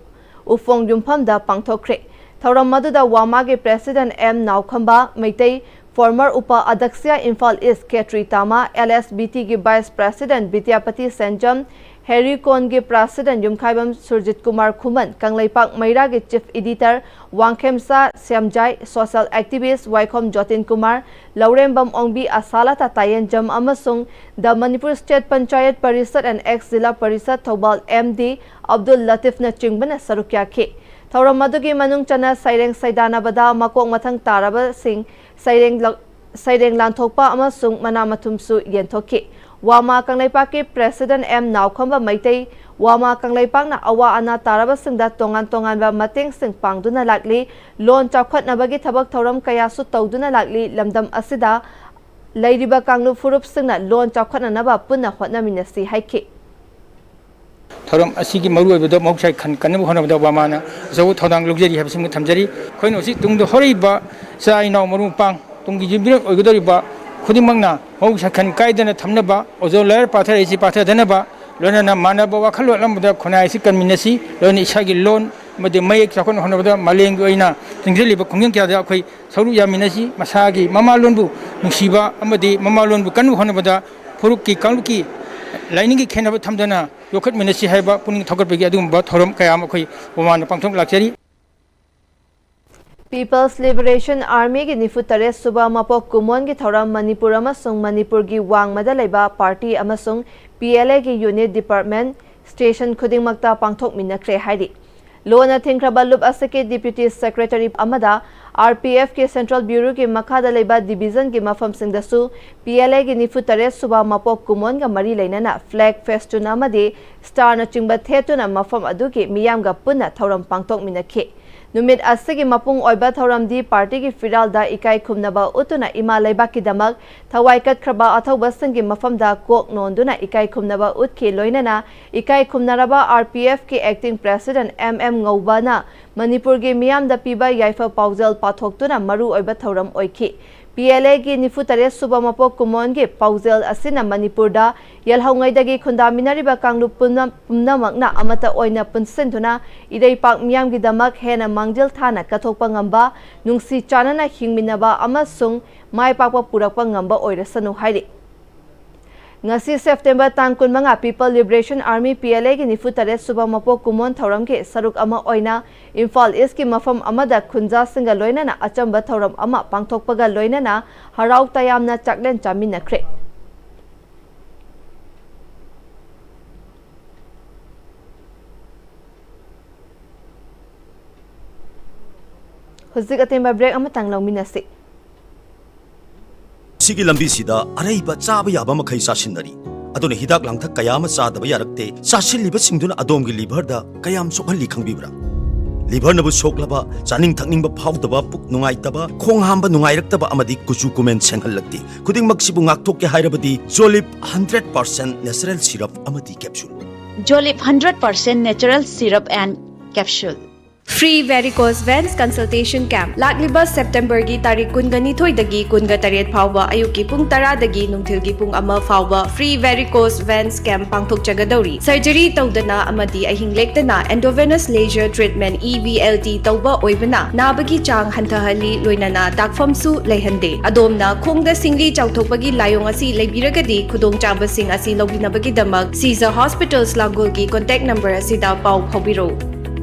ꯎꯐꯣꯡ ꯌꯨꯝꯐꯝꯗ ꯄꯥꯡꯊꯣꯛꯈ꯭ꯔꯦ꯫ ꯊꯧꯔꯝ ꯑꯗꯨꯗ ꯋꯥꯃꯥꯒꯤ president M Naokhamba Meitei, former ꯎꯄ ꯑꯗꯛꯁ꯭ꯌ ꯏꯝꯐꯥꯜ ꯏꯁ ꯈꯦꯇ꯭ꯔꯤ ꯇꯥꯃꯥ, LSBTꯒꯤ vice president ꯕꯤꯗ꯭ꯌꯥꯄꯇꯤ ꯁꯦꯟꯖꯝ, ꯍꯦꯔꯤꯀꯣꯟꯒꯤ president ꯌꯨꯝꯈꯥꯏꯕꯝ ꯁꯨꯔꯖꯤꯠ ꯀꯨꯃꯥꯔ ꯈꯨꯃꯟ, ꯀꯪꯂꯩꯄꯥꯛ ꯃꯩꯔꯥꯒꯤ chief editor Wangkhemcha Shyamjai, social activist ꯋꯥꯏꯈꯣꯝ ꯖꯣꯇꯤꯟ ꯀꯨꯃꯥꯔ, ꯂꯧꯔꯦꯝꯕꯝ ꯑꯣꯡꯕꯤ ꯑꯁꯥꯂꯇꯥ ꯇꯥꯌꯦꯟꯖꯝ ꯑꯃꯁꯨꯡ The Manipur State Panchayat Parishad and ex Zilla Parishad Thoubal MD Abdul ꯂꯇꯤꯐꯅꯆꯤꯡꯕꯅ ꯁꯔꯨꯛ ꯌꯥꯈꯤ꯫ ꯊꯧꯔꯝ ꯑꯗꯨꯒꯤ ꯃꯅꯨꯡ ꯆꯟꯅ ꯁꯩꯔꯦꯡ ꯁꯩꯗꯥꯅꯕꯗ ꯃꯀꯣꯛ ꯃꯊꯪ ꯇꯥꯔꯕꯁꯤꯡ ꯁꯩꯔꯦꯡ ꯂ-, ꯁꯩꯔꯦꯡ ꯂꯥꯟꯊꯣꯛꯄ ꯑꯃꯁꯨꯡ ꯃꯅꯥ ꯃꯊꯨꯝꯁꯨ ꯌꯦꯟꯊꯣꯛꯈꯤ꯫ ꯋꯥꯃꯥ ꯀꯪꯂꯩꯄꯥꯛꯀꯤ president ꯑꯦꯝ ꯅꯥꯎꯈꯝꯕ ꯃꯩꯇꯩ, ꯋꯥꯃꯥ ꯀꯪꯂꯩꯄꯥꯛꯅ ꯑꯋꯥ ꯑꯅꯥ ꯇꯥꯔꯕꯁꯤꯡꯗ ꯇꯣꯉꯥꯟ ꯇꯣꯉꯥꯟꯕ ꯃꯇꯦꯡꯁꯤꯡ ꯄꯥꯡꯗꯨꯅ ꯂꯥꯛꯂꯤ, ꯂꯣꯟ ꯆꯥꯎꯈꯠꯅꯕꯒꯤ ꯊꯕꯛ ꯊꯧꯔꯝ ꯀꯌꯥꯁꯨ ꯇꯧꯗꯨꯅ ꯂꯥꯛꯂꯤ, ꯂꯝꯗꯝ ꯑꯁꯤꯗ ꯂꯩꯔꯤꯕ ꯀꯥꯡꯂꯨꯞ ꯐꯨꯔꯨꯞꯁꯤꯡꯅ ꯂꯣꯟ ꯆꯥꯎꯈꯠꯅꯅꯕ ꯄꯨꯟꯅ ꯍꯣꯠꯅꯃꯤꯟꯅꯁꯤ ꯍꯥꯏꯈꯤ꯫ ꯊꯧꯔꯝ ꯑꯁꯤꯒꯤ ꯃꯔꯨꯑꯣꯏꯕꯗ ꯃꯍꯧꯁꯥꯒꯤ ꯈꯟ ꯀꯟꯅꯕ ꯍꯣꯠꯅꯕꯗ ꯋꯥꯃꯥꯅ ꯑꯆꯧꯕ ꯊꯧꯗꯥꯡ ꯂꯧꯖꯔꯤ ꯍꯥꯏꯕꯁꯤꯃ ꯊꯝꯖꯔꯤ꯫ ꯑꯩꯈꯣꯏꯅ ꯍꯧꯖꯤꯛ ꯇꯨꯡꯗ ꯍꯧꯔꯛꯏꯕ ꯏꯆꯥ ꯏꯅꯥꯎ ꯃꯔꯨꯞ ꯃꯄꯥꯡ, ꯇꯨꯡꯒꯤ ꯌꯨꯝꯕꯤꯔꯦꯜ ꯑꯣꯏꯒꯗꯧꯔꯤꯕ ꯈꯨꯗꯤꯡꯃꯛꯅ ꯃꯍꯧꯁꯥ ꯈꯟ ꯀꯥꯏꯗꯅ ꯊꯝꯅꯕ, ꯑꯣꯖꯣ ꯂꯥꯏꯌꯔ ꯄꯥꯊꯔꯛꯏꯁꯤ ꯄꯥꯊꯗꯅꯕ, ꯂꯣꯏꯅꯅ ꯃꯥꯟꯅꯕ ꯋꯥꯈꯜꯂꯣꯟ ꯑꯃꯗ ꯈꯨꯟꯅꯥꯏ ꯑꯁꯤ ꯀꯟꯃꯤꯟꯅꯁꯤ, ꯂꯣꯏꯅꯅ ꯏꯁꯥꯒꯤ ꯂꯣꯟ ꯑꯃꯗꯤ ꯃꯌꯦꯛ ꯆꯥꯎꯈꯠꯅ ꯍꯣꯠꯅꯕꯗ ꯃꯥꯂꯦꯝꯒꯤ ꯑꯣꯏꯅ ꯆꯪꯁꯤꯜꯂꯤꯕ ꯈꯣꯡꯖꯪ ꯀꯌꯥꯗ ꯑꯩꯈꯣꯏ ꯁꯔꯨꯛ ꯌꯥꯃꯤꯟꯅꯁꯤ꯫ ꯃꯁꯥꯒꯤ ꯃꯃꯥꯂꯣꯟꯕꯨ ꯅꯨꯡꯁꯤꯕ ꯑꯃꯗꯤ ꯃꯃꯥꯂꯣꯟꯕꯨ ꯀꯟꯅꯕ ꯍꯣꯠꯅꯕꯗ ꯐꯨꯔꯨꯞꯀꯤ ꯀꯥꯡꯂꯨꯞꯀꯤ ꯂꯥꯏꯅꯤꯡꯒꯤ ꯈꯦꯠꯅꯕ ꯊꯝꯗꯅ ꯌꯣꯛꯈꯠꯃꯤꯟꯅꯁꯤ ꯍꯥꯏꯕ ꯄꯨꯛꯅꯤꯡ ꯊꯧꯒꯠꯄꯒꯤ ꯑꯗꯨꯒꯨꯝꯕ ꯊꯧꯔꯝ ꯀꯌꯥ ꯑꯃ ꯑꯩꯈꯣꯏ ꯃꯃꯥꯡꯗ ꯄꯥꯡꯊꯣꯛ ꯂꯥꯛꯆꯔꯤ꯫ People's Liberation Armyꯒꯤ ꯅꯤꯐꯨ ꯇꯔꯦꯠ ꯁꯨꯕ ꯃꯄꯣꯛ ꯀꯨꯝꯑꯣꯟꯒꯤ ꯊꯧꯔꯝ ꯃꯅꯤꯄꯨꯔ ꯑꯃꯁꯨꯡ ꯃꯅꯤꯄꯨꯔꯒꯤ ꯋꯥꯡꯃꯗ ꯂꯩꯕ party ꯑꯃꯁꯨꯡ P L Aꯒꯤ unit department station ꯈꯨꯗꯤꯡꯃꯛꯇ ꯄꯥꯡꯊꯣꯛꯃꯤꯟꯅꯈ꯭ꯔꯦ ꯍꯥꯏꯔꯤ꯫ ꯂꯣꯟꯅ ꯊꯤꯡꯈ꯭ꯔꯕ ꯂꯨꯞ ꯑꯁꯤꯒꯤ Deputy Secretary ꯑꯃꯗ R P Fꯀꯤ Central Bureauꯒꯤ ꯃꯈꯥꯗ ꯂꯩꯕ divisionꯒꯤ ꯃꯐꯝꯁꯤꯡꯗꯁꯨ P L Aꯒꯤ ꯅꯤꯐꯨ ꯇꯔꯦꯠ ꯁꯨꯕ ꯃꯄꯣꯛ ꯀꯨꯝꯑꯣꯟꯒ ꯃꯔꯤ ꯂꯩꯅꯅ flag, festoon ꯑꯃꯗꯤ starꯅꯆꯤꯡꯕ ꯊꯦꯠꯇꯨꯅ ꯃꯐꯝ ꯑꯗꯨꯒꯤ ꯃꯤꯌꯥꯝꯒ ꯄꯨꯟꯅ ꯊꯧꯔꯝ ꯄꯥꯡꯊꯣꯛꯃꯤꯟꯅꯈꯤ꯫ ꯅꯨꯃꯤꯠ ꯑꯁꯤꯒꯤ ꯃꯄꯨꯡ ꯑꯣꯏꯕ ꯊꯧꯔꯝꯗꯤ partyꯒꯤ ꯐꯤꯔꯥꯜꯗ ꯏꯀꯥꯏ ꯈꯨꯝꯅꯕ ꯎꯠꯇꯨꯅ ꯏꯃꯥ ꯂꯩꯕꯥꯛꯀꯤꯗꯃꯛ ꯊꯋꯥꯏ ꯀꯠꯈ꯭ꯔꯕ ꯑꯊꯧꯕꯁꯤꯡꯒꯤ ꯃꯐꯝꯗ ꯀꯣꯛ ꯅꯣꯟꯗꯨꯅ ꯏꯀꯥꯏ ꯈꯨꯝꯅꯕ ꯎꯠꯈꯤ꯫ ꯂꯣꯏꯅꯅ ꯏꯀꯥꯏ ꯈꯨꯝꯅꯔꯕ R P Fꯀꯤ acting president M M ꯉꯧꯕꯅ ꯃꯅꯤꯄꯨꯔꯒꯤ ꯃꯤꯌꯥꯝꯗ ꯄꯤꯕ ꯌꯥꯏꯐ ꯄꯥꯎꯖꯦꯜ ꯄꯥꯊꯣꯛꯇꯨꯅ ꯃꯔꯨꯑꯣꯏꯕ ꯊꯧꯔꯝ ꯑꯣꯏꯈꯤ꯫ P L Aꯒꯤ ꯅꯤꯐꯨ ꯇꯔꯦꯠ ꯁꯨꯕ ꯃꯄꯣꯛ ꯀꯨꯝꯑꯣꯟꯒꯤ ꯄꯥꯎꯖꯦꯜ ꯑꯁꯤꯅ ꯃꯅꯤꯄꯨꯔꯗ ꯌꯦꯜꯍꯧꯉꯩꯗꯒꯤ ꯈꯨꯟꯗꯥꯃꯤꯟꯅꯔꯤꯕ ꯀꯥꯡꯂꯨꯞ ꯄꯨꯝꯅ-, ꯄꯨꯝꯅꯃꯛꯅ ꯑꯃꯠꯇ ꯑꯣꯏꯅ ꯄꯨꯟꯁꯤꯟꯗꯨꯅ ꯏꯔꯩꯄꯥꯛ ꯃꯤꯌꯥꯝꯒꯤꯗꯃꯛ ꯍꯦꯟꯅ ꯃꯥꯡꯖꯤꯜ ꯊꯥꯅ ꯀꯠꯊꯣꯛꯄ ꯉꯝꯕ, ꯅꯨꯡꯁꯤ ꯆꯥꯟꯅꯅ ꯍꯤꯡꯃꯤꯟꯅꯕ ꯑꯃꯁꯨꯡ ꯃꯥꯏ ꯄꯥꯛꯄ ꯄꯨꯔꯛꯄ ꯉꯝꯕ ꯑꯣꯏꯔꯁꯅꯨ ꯍꯥꯏꯔꯤ꯫ ꯉꯁꯤ September ꯇꯥꯡ ꯀꯨꯟꯃꯉꯥ, People Liberation Army, P L Aꯒꯤ ꯅꯤꯐꯨ ꯇꯔꯦꯠ ꯁꯨꯕ ꯃꯄꯣꯛ ꯀꯨꯝꯑꯣꯟ ꯊꯧꯔꯝꯒꯤ ꯁꯔꯨꯛ ꯑꯃ ꯑꯣꯏꯅ ꯏꯝꯐꯥꯜ Eastꯀꯤ ꯃꯐꯝ ꯑꯃꯗ ꯈꯨꯟꯖꯥꯁꯤꯡꯒ ꯂꯣꯏꯅꯅ ꯑꯆꯝꯕ ꯊꯧꯔꯝ ꯑꯃ ꯄꯥꯡꯊꯣꯛꯄꯒ ꯂꯣꯏꯅꯅ ꯍꯔꯥꯎ ꯇꯌꯥꯝꯅ ꯆꯥꯛꯂꯦꯟ ꯆꯥꯃꯤꯟꯅꯈ꯭ꯔꯦ꯫ ꯍꯧꯖꯤꯛ ꯑꯇꯦꯟꯕ break ꯑꯃꯇꯪ ꯂꯧꯃꯤꯟꯅꯁꯤ꯫ ꯁꯤꯒꯤ ꯂꯝꯕꯤꯁꯤꯗ ꯑꯔꯩꯕ ꯆꯥꯕ ꯌꯥꯕ ꯃꯈꯩ ꯆꯥꯁꯤꯟꯅꯔꯤ꯫ ꯑꯗꯨꯅ ꯍꯤꯗꯥꯛ ꯂꯥꯡꯊꯛ ꯀꯌꯥ ꯑꯃ ꯆꯥꯗꯕ ꯌꯥꯔꯛꯇꯦ꯫ ꯆꯥꯁꯤꯜꯂꯤꯕꯁꯤꯡꯗꯨꯅ ꯑꯗꯣꯝꯒꯤ liverꯗ ꯀꯌꯥꯝ ꯁꯣꯛꯍꯜꯂꯤ ꯈꯪꯕꯤꯕ꯭ꯔꯥ? Liverꯅꯕꯨ ꯁꯣꯛꯂꯕ, ꯆꯥꯅꯤꯡ ꯊꯛꯅꯤꯡꯕ ꯐꯥꯎꯗꯕ, ꯄꯨꯛ ꯅꯨꯡꯉꯥꯏꯇꯕ, ꯈꯣꯡ ꯍꯥꯝꯕ ꯅꯨꯡꯉꯥꯏꯔꯛꯇꯕ ꯑꯃꯗꯤ ꯀꯨꯆꯨ ꯀꯨꯃꯦꯟ ꯁꯦꯡꯍꯜꯂꯛꯇꯦ꯫ ꯈꯨꯗꯤꯡꯃꯛꯁꯤꯕꯨ ꯉꯥꯛꯊꯣꯛꯀꯦ ꯍꯥꯏꯔꯕꯗꯤ Jolip hundred percent natural syrup ꯑꯃꯗꯤ capsule꯫ Jolip hundred percent natural syrup and capsule. Free Varicose Veins Consultation Camp꯫ ꯂꯥꯛꯂꯤꯕ ꯁꯦꯞꯇꯦꯝꯕꯔꯒꯤ ꯇꯥꯔꯤꯛ ꯀꯨꯟꯒ ꯅꯤꯊꯣꯏꯗꯒꯤ ꯀꯨꯟꯒ ꯇꯔꯦꯠ ꯐꯥꯎꯕ ꯑꯌꯨꯛꯀꯤ ꯄꯨꯡ ꯇꯔꯥꯗꯒꯤ ꯅꯨꯡꯊꯤꯜꯒꯤ ꯄꯨꯡ ꯑꯃ ꯐꯥꯎꯕ Free Varicose Veins Camp ꯄꯥꯡꯊꯣꯛꯆꯒꯗꯧꯔꯤ꯫ ꯁꯔꯖꯔꯤ ꯇꯧꯗꯅ ꯑꯃꯗꯤ ꯑꯍꯤꯡ ꯂꯦꯛꯇꯅ Endovenous Laser Treatment, E V L T, ꯇꯧꯕ ꯑꯣꯏꯕꯅ ꯅꯥꯕꯒꯤ ꯆꯥꯡ ꯍꯟꯊꯍꯜꯂꯤ, ꯂꯣꯏꯅꯅ ꯇꯥꯛꯐꯝꯁꯨ ꯂꯩꯍꯟꯗꯦ꯫ ꯑꯗꯣꯝꯅ ꯈꯣꯡꯗ ꯁꯤꯡꯂꯤ ꯆꯥꯎꯊꯣꯛꯄꯒꯤ ꯂꯥꯏꯑꯣꯡ ꯑꯁꯤ ꯂꯩꯕꯤꯔꯒꯗꯤ, ꯈꯨꯗꯣꯡꯆꯥꯕꯁꯤꯡ ꯑꯁꯤ ꯂꯧꯕꯤꯅꯕꯒꯤꯗꯃꯛ Caesar Hospitals ꯂꯥꯡꯒꯣꯜꯒꯤ contact number ꯑꯁꯤꯗ ꯄꯥꯎ ꯐꯥꯎꯕꯤꯔꯛꯎ꯫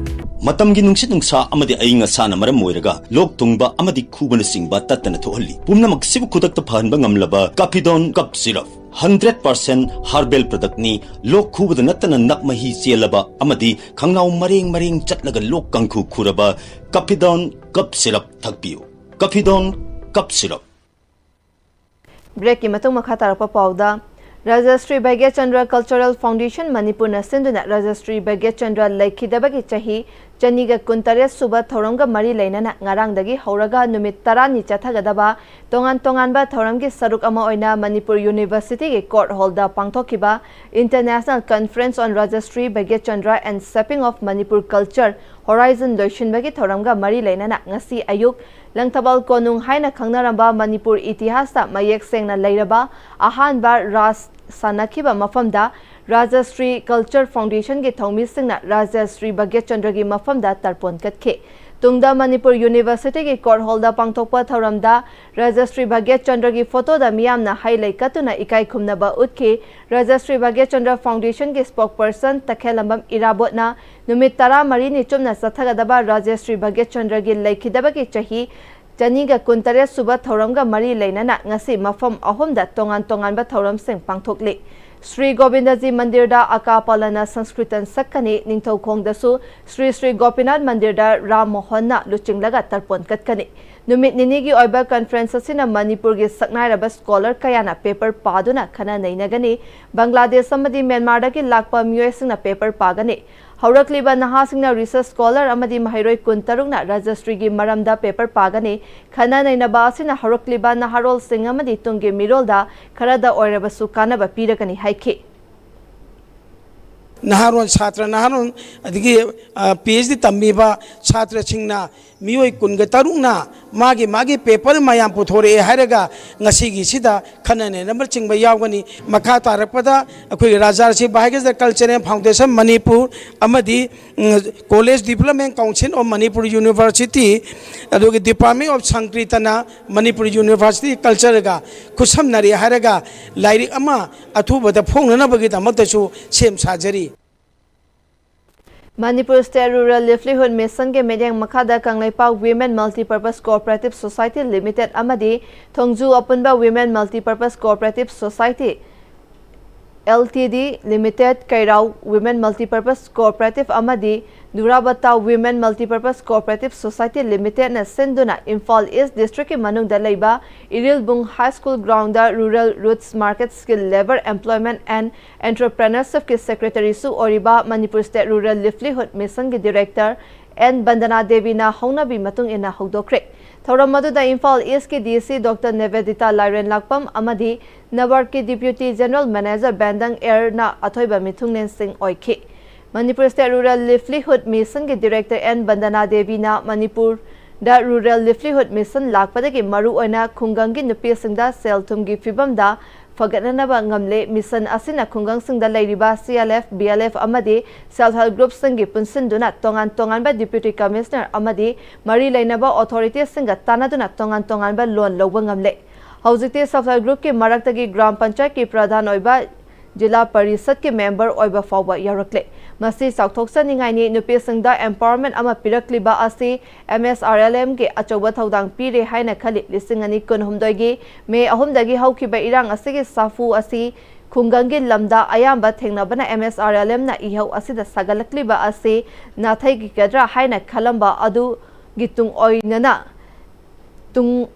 ꯃꯇꯝꯒꯤ ꯅꯨꯡꯁꯤꯠ ꯅꯨꯡꯁꯥ ꯑꯃꯗꯤ ꯑꯏꯪ ꯑꯁꯥꯅ ꯃꯔꯝ ꯑꯣꯏꯔꯒ ꯂꯣꯛ ꯊꯨꯡꯕ ꯑꯃꯗꯤ ꯈꯨꯕꯅꯆꯤꯡꯕ ꯇꯠꯇꯅ ꯊꯣꯛꯍꯜꯂꯤ꯫ ꯄꯨꯝꯅꯃꯛꯁꯤꯕꯨ ꯈꯨꯗꯛꯇ ꯐꯍꯟꯕ ꯉꯝꯂꯕ Cappidone Cough Syrup, hundred percent herbal product ꯅꯤ꯫ ꯂꯣꯛ ꯈꯨꯕꯗ ꯅꯠꯇꯅ ꯅꯞ ꯃꯍꯤ ꯆꯦꯜꯂꯕ ꯑꯃꯗꯤ ꯈꯪꯅꯥꯎ ꯃꯔꯦꯡ ꯃꯔꯦꯡ ꯆꯠꯂꯒ ꯂꯣꯛ ꯀꯥꯡꯈꯨ ꯈꯨꯔꯕ Cappidone Cough Syrup ꯊꯛꯄꯤꯌꯨ꯫ Cappidone Cough Syrup꯫ ꯕ꯭ꯔꯦꯛꯀꯤ ꯃꯇꯨꯡ ꯃꯈꯥ ꯇꯥꯔꯛꯄ ꯄꯥꯎꯗ, ꯔꯥꯖꯁ꯭ꯔꯤ ꯚꯥꯒ꯭ꯌꯆꯟꯗ꯭ꯔ Cultural Foundation ꯃꯅꯤꯄꯨꯔꯅ ꯁꯤꯟꯗꯨꯅ ꯔꯥꯖꯁ꯭ꯔꯤ ꯚꯥꯒ꯭ꯌꯆꯟꯗ꯭ꯔ ꯂꯩꯈꯤꯗꯕꯒꯤ ꯆꯍꯤ ꯆꯅꯤꯒ ꯀꯨꯟꯇꯔꯦꯠ ꯁꯨꯕ ꯊꯧꯔꯝꯒ ꯃꯔꯤ ꯂꯩꯅꯅ ꯉꯔꯥꯡꯗꯒꯤ ꯍꯧꯔꯒ ꯅꯨꯃꯤꯠ ꯇꯔꯥꯅꯤ ꯆꯠꯊꯒꯗꯕ ꯇꯣꯉꯥꯟ ꯇꯣꯉꯥꯟꯕ ꯊꯧꯔꯝꯒꯤ ꯁꯔꯨꯛ ꯑꯃ ꯑꯣꯏꯅ ꯃꯅꯤꯄꯨꯔ ꯌꯨꯅꯤꯚꯔꯁꯤꯇꯤꯒꯤ ꯀꯣꯔꯠ ꯍꯣꯜꯗ ꯄꯥꯡꯊꯣꯛꯈꯤꯕ International Conference on Rajashree Bhagyachandra and Shaping of Manipur Culture Horizon ꯂꯣꯏꯁꯤꯟꯕꯒꯤ ꯊꯧꯔꯝꯒ ꯃꯔꯤ ꯂꯩꯅꯅ ꯉꯁꯤ ꯑꯌꯨꯛ ꯂꯪꯊꯕꯥꯜ ꯀꯣꯅꯨꯡ ꯍꯥꯏꯅ ꯈꯪꯅꯔꯝꯕ ꯃꯅꯤꯄꯨꯔ ꯏꯇꯤꯍꯥꯁꯇ ꯃꯌꯦꯛ ꯁꯦꯡꯅ ꯂꯩꯔꯕ ꯑꯍꯥꯟꯕ ꯔꯥꯁ ꯁꯥꯟꯅꯈꯤꯕ ꯃꯐꯝꯗ ꯔꯥꯖꯁ꯭ꯔꯤ Culture Foundationꯒꯤ ꯊꯧꯃꯤꯁꯤꯡꯅ ꯔꯥꯖꯁ꯭ꯔꯤ ꯚꯥꯒ꯭ꯌꯆꯟꯗ꯭ꯔꯒꯤ ꯃꯐꯝꯗ ꯇꯔꯄꯣꯟ ꯀꯠꯈꯤ꯫ ꯇꯨꯡꯗ ꯃꯅꯤꯄꯨꯔ ꯌꯨꯅꯤꯚꯔꯁꯤꯇꯤꯒꯤ ꯀꯣꯔꯠ ꯍꯣꯜꯗ ꯄꯥꯡꯊꯣꯛꯄ ꯊꯧꯔꯝꯗ ꯔꯥꯖꯁ꯭ꯔꯤ ꯚꯥꯒ꯭ꯌꯆꯟꯗ꯭ꯔꯒꯤ ꯐꯣꯇꯣꯗ ꯃꯤꯌꯥꯝꯅ ꯍꯩ ꯂꯩ ꯀꯠꯇꯨꯅ ꯏꯀꯥꯏ ꯈꯨꯝꯅꯕ ꯎꯠꯈꯤ꯫ ꯔꯥꯖꯁ꯭ꯔꯤ ꯚꯥꯒ꯭ꯌꯆꯟꯗ꯭ꯔ Foundationꯒꯤ spokesperson ꯇꯈꯦꯜꯂꯝꯕꯝ ꯏꯔꯥꯕꯣꯠꯅ ꯅꯨꯃꯤꯠ ꯇꯔꯥꯃꯔꯤꯅꯤ ꯆꯨꯞꯅ ꯆꯠꯊꯒꯗꯕ ꯔꯥꯖꯁ꯭ꯔꯤ ꯚꯥꯒ꯭ꯌꯆꯟꯗ꯭ꯔꯒꯤ ꯂꯩꯈꯤꯗꯕꯒꯤ ꯆꯍꯤ ꯆꯅꯤꯒ ꯀꯨꯟꯇꯔꯦꯠ ꯁꯨꯕ ꯊꯧꯔꯝꯒ ꯃꯔꯤ ꯂꯩꯅꯅ ꯉꯁꯤ ꯃꯐꯝ ꯑꯍꯨꯝꯗ ꯇꯣꯉꯥꯟ ꯇꯣꯉꯥꯟꯕ ꯊꯧꯔꯝꯁꯤꯡ ꯄꯥꯡꯊꯣꯛꯂꯤ꯫ ꯁ꯭ꯔꯤ ꯒꯣꯕꯤꯟꯗꯖꯤ ꯃꯟꯗꯤꯔꯗ ꯑꯀꯥ ꯄꯥꯂꯅ ꯁꯪꯁꯀ꯭ꯔꯤꯇꯟ ꯁꯛꯀꯅꯤ, ꯅꯤꯡꯊꯧꯈꯣꯡꯗꯁꯨ ꯁ꯭ꯔꯤ ꯁ꯭ꯔꯤ ꯒꯣꯄꯤꯅꯥꯊ ꯃꯟꯗꯤꯔꯗ ꯔꯥꯝ ꯃꯣꯍꯟꯅ ꯂꯨꯆꯤꯡꯂꯒ ꯇꯔꯄꯣꯟ ꯀꯠꯀꯅꯤ꯫ ꯅꯨꯃꯤꯠ ꯅꯤꯅꯤꯒꯤ ꯑꯣꯏꯕ conference ꯑꯁꯤꯅ ꯃꯅꯤꯄꯨꯔꯒꯤ ꯁꯛꯅꯥꯏꯔꯕ scholar ꯀꯌꯥꯅ paper ꯄꯥꯗꯨꯅ ꯈꯟꯅ ꯅꯩꯅꯒꯅꯤ꯫ ꯕꯪꯒ꯭ꯂꯥꯗꯦꯁ ꯑꯃꯗꯤ ꯃ꯭ꯌꯥꯟꯃꯥꯔꯗꯒꯤ ꯂꯥꯛꯄ ꯃꯤꯑꯣꯏꯁꯤꯡꯅ paper ꯄꯥꯒꯅꯤ꯫ ꯍꯧꯔꯛꯂꯤꯕ ꯅꯍꯥꯁꯤꯡꯅ research scholar ꯑꯃꯗꯤ ꯃꯍꯩꯔꯣꯏ ꯀꯨꯟꯇꯔꯨꯛꯅ ꯔꯥꯖꯁ꯭ꯔꯤꯒꯤ ꯃꯔꯝꯗ paper ꯄꯥꯒꯅꯤ꯫ ꯈꯟꯅ ꯅꯩꯅꯕ ꯑꯁꯤꯅ ꯍꯧꯔꯛꯂꯤꯕ ꯅꯍꯥꯔꯣꯜꯁꯤꯡ ꯑꯃꯗꯤ ꯇꯨꯡꯒꯤ ꯃꯤꯔꯣꯜꯗ ꯈꯔꯗ ꯑꯣꯏꯔꯕꯁꯨ ꯀꯥꯟꯅꯕ ꯄꯤꯔꯒꯅꯤ ꯍꯥꯏꯈꯤ꯫ ꯅꯍꯥꯔꯣꯟ ꯁꯥꯇ꯭ꯔ ꯅꯍꯥꯔꯣꯟ ꯑꯗꯒꯤ ꯄꯤ ꯑꯩꯆ ꯗꯤ ꯇꯝꯃꯤꯕ ꯁꯥꯇ꯭ꯔꯁꯤꯡꯅ ꯃꯤꯑꯣꯏ ꯀꯨꯟꯒ ꯇꯔꯨꯛꯅ ꯃꯥꯒꯤ ꯃꯥꯒꯤ ꯄꯦꯄꯔ ꯃꯌꯥꯝ ꯄꯨꯊꯣꯔꯛꯑꯦ ꯍꯥꯏꯔꯒ ꯉꯁꯤꯒꯤꯁꯤꯗ ꯈꯟꯅ ꯅꯩꯅꯕꯅꯆꯤꯡꯕ ꯌꯥꯎꯒꯅꯤ꯫ ꯃꯈꯥ ꯇꯥꯔꯛꯄꯗ ꯑꯩꯈꯣꯏꯒꯤ ꯔꯥꯖꯥꯔꯁꯤ ꯚꯥꯒ꯭ꯌꯁꯗ ꯀꯜꯆꯔꯦꯜ ꯐꯥꯎꯟꯗꯦꯁꯟ ꯃꯅꯤꯄꯨꯔ ꯑꯃꯗꯤ um, college development council of Manipur university ꯑꯗꯨꯒ ꯗꯤꯄꯥꯔꯠꯃꯦꯟ ꯑꯣꯐ ꯁꯪꯀ꯭ꯔꯤꯇꯅ ꯃꯅꯤꯄꯨꯔ ꯌꯨꯅꯤꯚꯔꯁꯤꯇꯤ ꯀꯜꯆꯔꯒ ꯈꯨꯠꯁꯝꯅꯔꯦ ꯍꯥꯏꯔꯒ ꯂꯥꯏꯔꯤꯛ ꯑꯃ ꯑꯊꯨꯕꯗ ꯐꯣꯡꯅꯅꯕꯒꯤꯗꯃꯛꯇꯁꯨ ꯁꯦꯝ ꯁꯥꯖꯔꯤ꯫ ꯃꯅꯤꯄꯨꯔ ꯁ꯭ꯇꯦꯠ ꯔꯨꯔꯦꯜ ꯂꯤꯚꯂꯤꯍꯨꯗ ꯃꯤꯁꯟꯒꯤ ꯃꯤꯠꯌꯦꯡ ꯃꯈꯥꯗ Kangleipak women multipurpose cooperative society limited ꯑꯃꯗꯤ Thongju Apunba women multipurpose cooperative society L T D limited, Keirao women multipurpose cooperative ꯑꯃꯗꯤ Nurabatta women multipurpose cooperative society ꯂꯤꯃꯤꯇꯦꯗꯅ ꯁꯤꯟꯗꯨꯅ ꯏꯝꯐꯥꯜ ꯏꯁ꯭ꯠ ꯗꯤꯁꯇ꯭ꯔꯤꯛꯀꯤ ꯃꯅꯨꯡꯗ ꯂꯩꯕ Irilbung high school ground rural roots market skill labour employment and ꯑꯦꯟꯇꯔꯄ꯭ꯔꯦꯅꯔꯁꯤꯞꯀꯤ ꯁꯦꯀ꯭ꯔꯦꯇꯔꯤꯁꯨ ꯑꯣꯏꯔꯤꯕ ꯃꯅꯤꯄꯨꯔ ꯁ꯭ꯇꯦꯠ ꯔꯨꯔꯦꯜ ꯂꯤꯚꯂꯤꯍꯨꯗ ꯃꯤꯁꯟꯒꯤ ꯗꯤꯔꯦꯛꯇꯔ ꯑꯦꯟ ꯕꯟꯗꯅꯥ ꯗꯦꯕꯤꯅ ꯍꯧꯅꯕꯤ ꯃꯇꯨꯡ ꯏꯟꯅ ꯍꯧꯗꯣꯛꯈ꯭ꯔꯦ꯫ ꯊꯧꯔꯝ ꯑꯗꯨꯗ ꯏꯝꯐꯥꯜ ꯏꯁ꯭ꯠꯀꯤ ꯗꯤ ꯁꯤ ꯗꯣꯛꯇꯔ ꯅꯦꯕꯦꯗꯤꯇꯥ ꯂꯥꯏꯔꯦꯟꯂꯛꯄꯝ ꯑꯃꯗꯤ ꯅꯕꯥꯔꯗꯀꯤ ꯗꯤꯄ꯭ꯌꯨꯇꯤ ꯖꯦꯅꯔꯦꯜ ꯃꯦꯅꯦꯖꯔ ꯕꯦꯟꯗꯪ ꯑꯦꯔꯅ ꯑꯊꯣꯏꯕ ꯃꯤꯊꯨꯡꯂꯦꯟꯁꯤꯡ ꯑꯣꯏꯈꯤ꯫ ꯃꯅꯤꯄꯨꯔ ꯁ꯭ꯇꯦꯠ ꯔꯨꯔꯦꯜ ꯂꯤꯚꯂꯤꯍꯨꯗ ꯃꯤꯁꯟꯒꯤ ꯗꯤꯔꯦꯛꯇꯔ ꯑꯦꯟ ꯕꯟꯗꯅꯥ ꯗꯦꯕꯤꯅ ꯃꯅꯤꯄꯨꯔꯗ ꯔꯨꯔꯦꯜ ꯂꯤꯚꯂꯤꯍꯨꯗ ꯃꯤꯁꯟ ꯂꯥꯛꯄꯗꯒꯤ ꯃꯔꯨꯑꯣꯏꯅ ꯈꯨꯡꯒꯪꯒꯤ ꯅꯨꯄꯤꯁꯤꯡꯗ ꯁꯦꯜ ꯊꯨꯝꯒꯤ ꯐꯤꯚꯝꯗ ꯐꯒꯠꯅꯅꯕ ꯉꯝꯂꯦ꯫ ꯃꯤꯁꯟ ꯑꯁꯤꯅ ꯈꯨꯡꯒꯪꯁꯤꯡꯗ ꯂꯩꯔꯤꯕ C L F, B L F ꯑꯃꯗꯤ ꯁꯦꯜꯐ ꯍꯦꯜꯞ ꯒ꯭ꯔꯨꯞꯁꯤꯡꯒꯤ ꯄꯨꯟꯁꯤꯟꯗꯨꯅ ꯇꯣꯉꯥꯟ ꯇꯣꯉꯥꯟꯕ ꯗꯤꯄ꯭ꯌꯨꯇꯤ ꯀꯃꯤꯁꯅꯔ ꯑꯃꯗꯤ ꯃꯔꯤ ꯂꯩꯅꯕ ꯑꯣꯊꯣꯔꯤꯇꯤꯁꯤꯡꯒ ꯇꯥꯟꯅꯗꯨꯅ ꯇꯣꯉꯥꯟ ꯇꯣꯉꯥꯟꯕ ꯂꯣꯟ ꯂꯧꯕ ꯉꯝꯂꯦ꯫ ꯍꯧꯖꯤꯛꯇꯤ ꯁꯦꯜꯐ ꯍꯦꯜꯞ ꯒ꯭ꯔꯨꯞꯀꯤ ꯃꯔꯛꯇꯒꯤ ꯒ꯭ꯔꯥꯝ ꯄꯟꯆꯥꯌꯠꯀꯤ ꯄ꯭ꯔꯙꯥꯟ ꯑꯣꯏꯕ ꯖꯤꯂꯥ ꯄꯔꯤꯁꯠꯀꯤ ꯃꯦꯝꯕꯔ ꯑꯣꯏꯕ ꯐꯥꯎꯕ ꯌꯥꯎꯔꯛꯂꯦ꯫ ꯃꯁꯤ ꯆꯥꯎꯊꯣꯛꯆꯅꯤꯡꯉꯥꯏꯅꯤ꯫ ꯅꯨꯄꯤꯁꯤꯡꯗ ꯑꯦꯝꯄꯥꯋꯔꯃꯦꯟꯠ ꯑꯃ ꯄꯤꯔꯛꯂꯤꯕ ꯑꯁꯤ ꯑꯦꯝ ꯑꯦꯁ ꯑꯥꯔ ꯑꯦꯜ ꯑꯦꯝꯒꯤ ꯑꯆꯧꯕ ꯊꯧꯗꯥꯡ ꯄꯤꯔꯦ ꯍꯥꯏꯅ ꯈꯜꯂꯤ꯫ ꯂꯤꯁꯤꯡ ꯑꯅꯤ ꯀꯨꯟꯍꯨꯝꯗꯣꯏꯒꯤ ꯃꯦ ꯑꯍꯨꯝꯗꯒꯤ ꯍꯧꯈꯤꯕ ꯏꯔꯥꯡ ꯑꯁꯤꯒꯤ ꯁꯥꯐꯨ ꯑꯁꯤ ꯈꯨꯡꯒꯪꯒꯤ ꯂꯝꯗ ꯑꯌꯥꯝꯕ ꯊꯦꯡꯅꯕꯅ ꯑꯦꯝ ꯑꯦꯁ ꯑꯥꯔ ꯑꯦꯜ ꯑꯦꯝꯅ ꯏꯍꯧ ꯑꯁꯤꯗ ꯁꯥꯒꯠꯂꯛꯂꯤꯕ ꯑꯁꯤ ꯅꯥꯊꯩꯈꯤꯒꯗ꯭ꯔꯥ ꯍꯥꯏꯅ ꯈꯜꯂꯝꯕ ꯑꯗꯨꯒꯤ ꯇꯨꯡ ꯑꯣꯏꯅꯅ ꯇꯨꯡ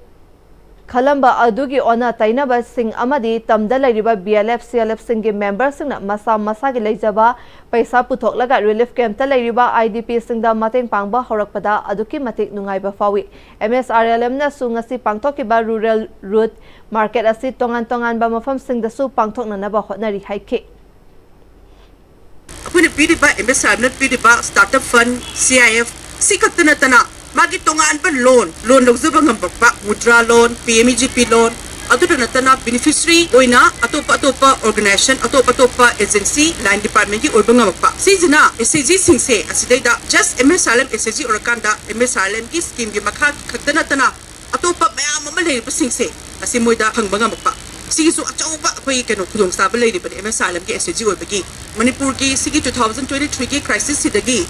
ꯈꯜꯂꯝꯕ ꯑꯗꯨꯒꯤ ꯑꯣꯟꯅ ꯇꯩꯅꯕꯁꯤꯡ ꯑꯃꯗꯤ ꯇꯝꯗ ꯂꯩꯔꯤꯕ B L F, C L ꯑꯦꯐꯁꯤꯡꯒꯤ ꯃꯦꯝꯕꯔꯁꯤꯡꯅ ꯃꯁꯥ ꯃꯁꯥꯒꯤ ꯂꯩꯖꯕ ꯄꯩꯁꯥ ꯄꯨꯊꯣꯛꯂꯒ ꯔꯤꯂꯤꯐ ꯀꯦꯝꯞꯇ ꯂꯩꯔꯤꯕ ꯑꯥꯏ ꯗꯤ ꯄꯤꯁꯤꯡꯗ ꯃꯇꯦꯡ ꯄꯥꯡꯕ ꯍꯧꯔꯛꯄꯗ ꯑꯗꯨꯛꯀꯤ ꯃꯇꯤꯛ ꯅꯨꯡꯉꯥꯏꯕ ꯐꯥꯎꯏ꯫ ꯑꯦꯝ ꯑꯦꯁ ꯑꯥꯔ ꯑꯦꯜ ꯑꯦꯝꯅꯁꯨ ꯉꯁꯤ ꯄꯥꯡꯊꯣꯛꯈꯤꯕ ꯔꯨꯔꯦꯜ ꯔꯨꯠ ꯃꯥꯔꯀꯦꯠ ꯑꯁꯤ ꯇꯣꯉꯥꯟ ꯇꯣꯉꯥꯟꯕ ꯃꯐꯝꯁꯤꯡꯗꯁꯨ ꯄꯥꯡꯊꯣꯛꯅꯅꯕ ꯍꯣꯠꯅꯔꯤ ꯍꯥꯏꯈꯤ꯫ ꯑꯩꯈꯣꯏꯅ ꯄꯤꯔꯤꯕ, ꯑꯦꯝ ꯑꯦꯁ ꯑꯥꯏ ꯑꯦꯝꯅ ꯄꯤꯔꯤꯕ startup fund, C I F, ꯁꯤ ꯈꯛꯇ ꯅꯠꯇꯅ ꯃꯥꯒꯤ ꯇꯣꯉꯥꯟꯕ loan, loan ꯂꯧꯖꯕ ꯉꯝꯃꯛꯄ, Mudra loan, P M E G P loan, ꯑꯗꯨꯗ ꯅꯠꯇꯅ beneficiary ꯑꯣꯏꯅ ꯑꯇꯣꯞꯄ ꯑꯇꯣꯞꯄ organization, ꯑꯇꯣꯞ ꯑꯇꯣꯞꯄ agency, line departmentꯀꯤ ꯑꯣꯏꯕ ꯉꯝꯃꯛꯄ꯫ ꯁꯤꯁꯤꯅ S H Gꯁꯤꯡꯁꯦ ꯑꯁꯤꯗꯩꯗ just M S R M S H G ꯑꯣꯏꯔꯀꯥꯟꯗ M S R Mꯒꯤ schemeꯒꯤ ꯃꯈꯥ ꯈꯛꯇ ꯅꯠꯇꯅ ꯑꯇꯣꯞꯄ ꯃꯌꯥꯝ ꯑꯃ ꯂꯩꯔꯤꯕꯁꯤꯡꯁꯦ ꯑꯁꯤ ꯃꯣꯏꯗ ꯐꯪꯕ ꯉꯝꯃꯛꯄ꯫ ꯁꯤꯒꯤꯁꯨ ꯑꯆꯧꯕ ꯑꯩꯈꯣꯏ ꯀꯩꯅꯣ ꯈꯨꯗꯣꯡꯆꯥꯕ ꯂꯩꯔꯤꯕꯅꯤ M S R Mꯒꯤ S H G ꯑꯣꯏꯕꯒꯤ꯫ ꯃꯅꯤꯄꯨꯔꯒꯤ ꯁꯤꯒꯤ two thousand twenty-threeꯒꯤ crisisꯁꯤꯗꯒꯤ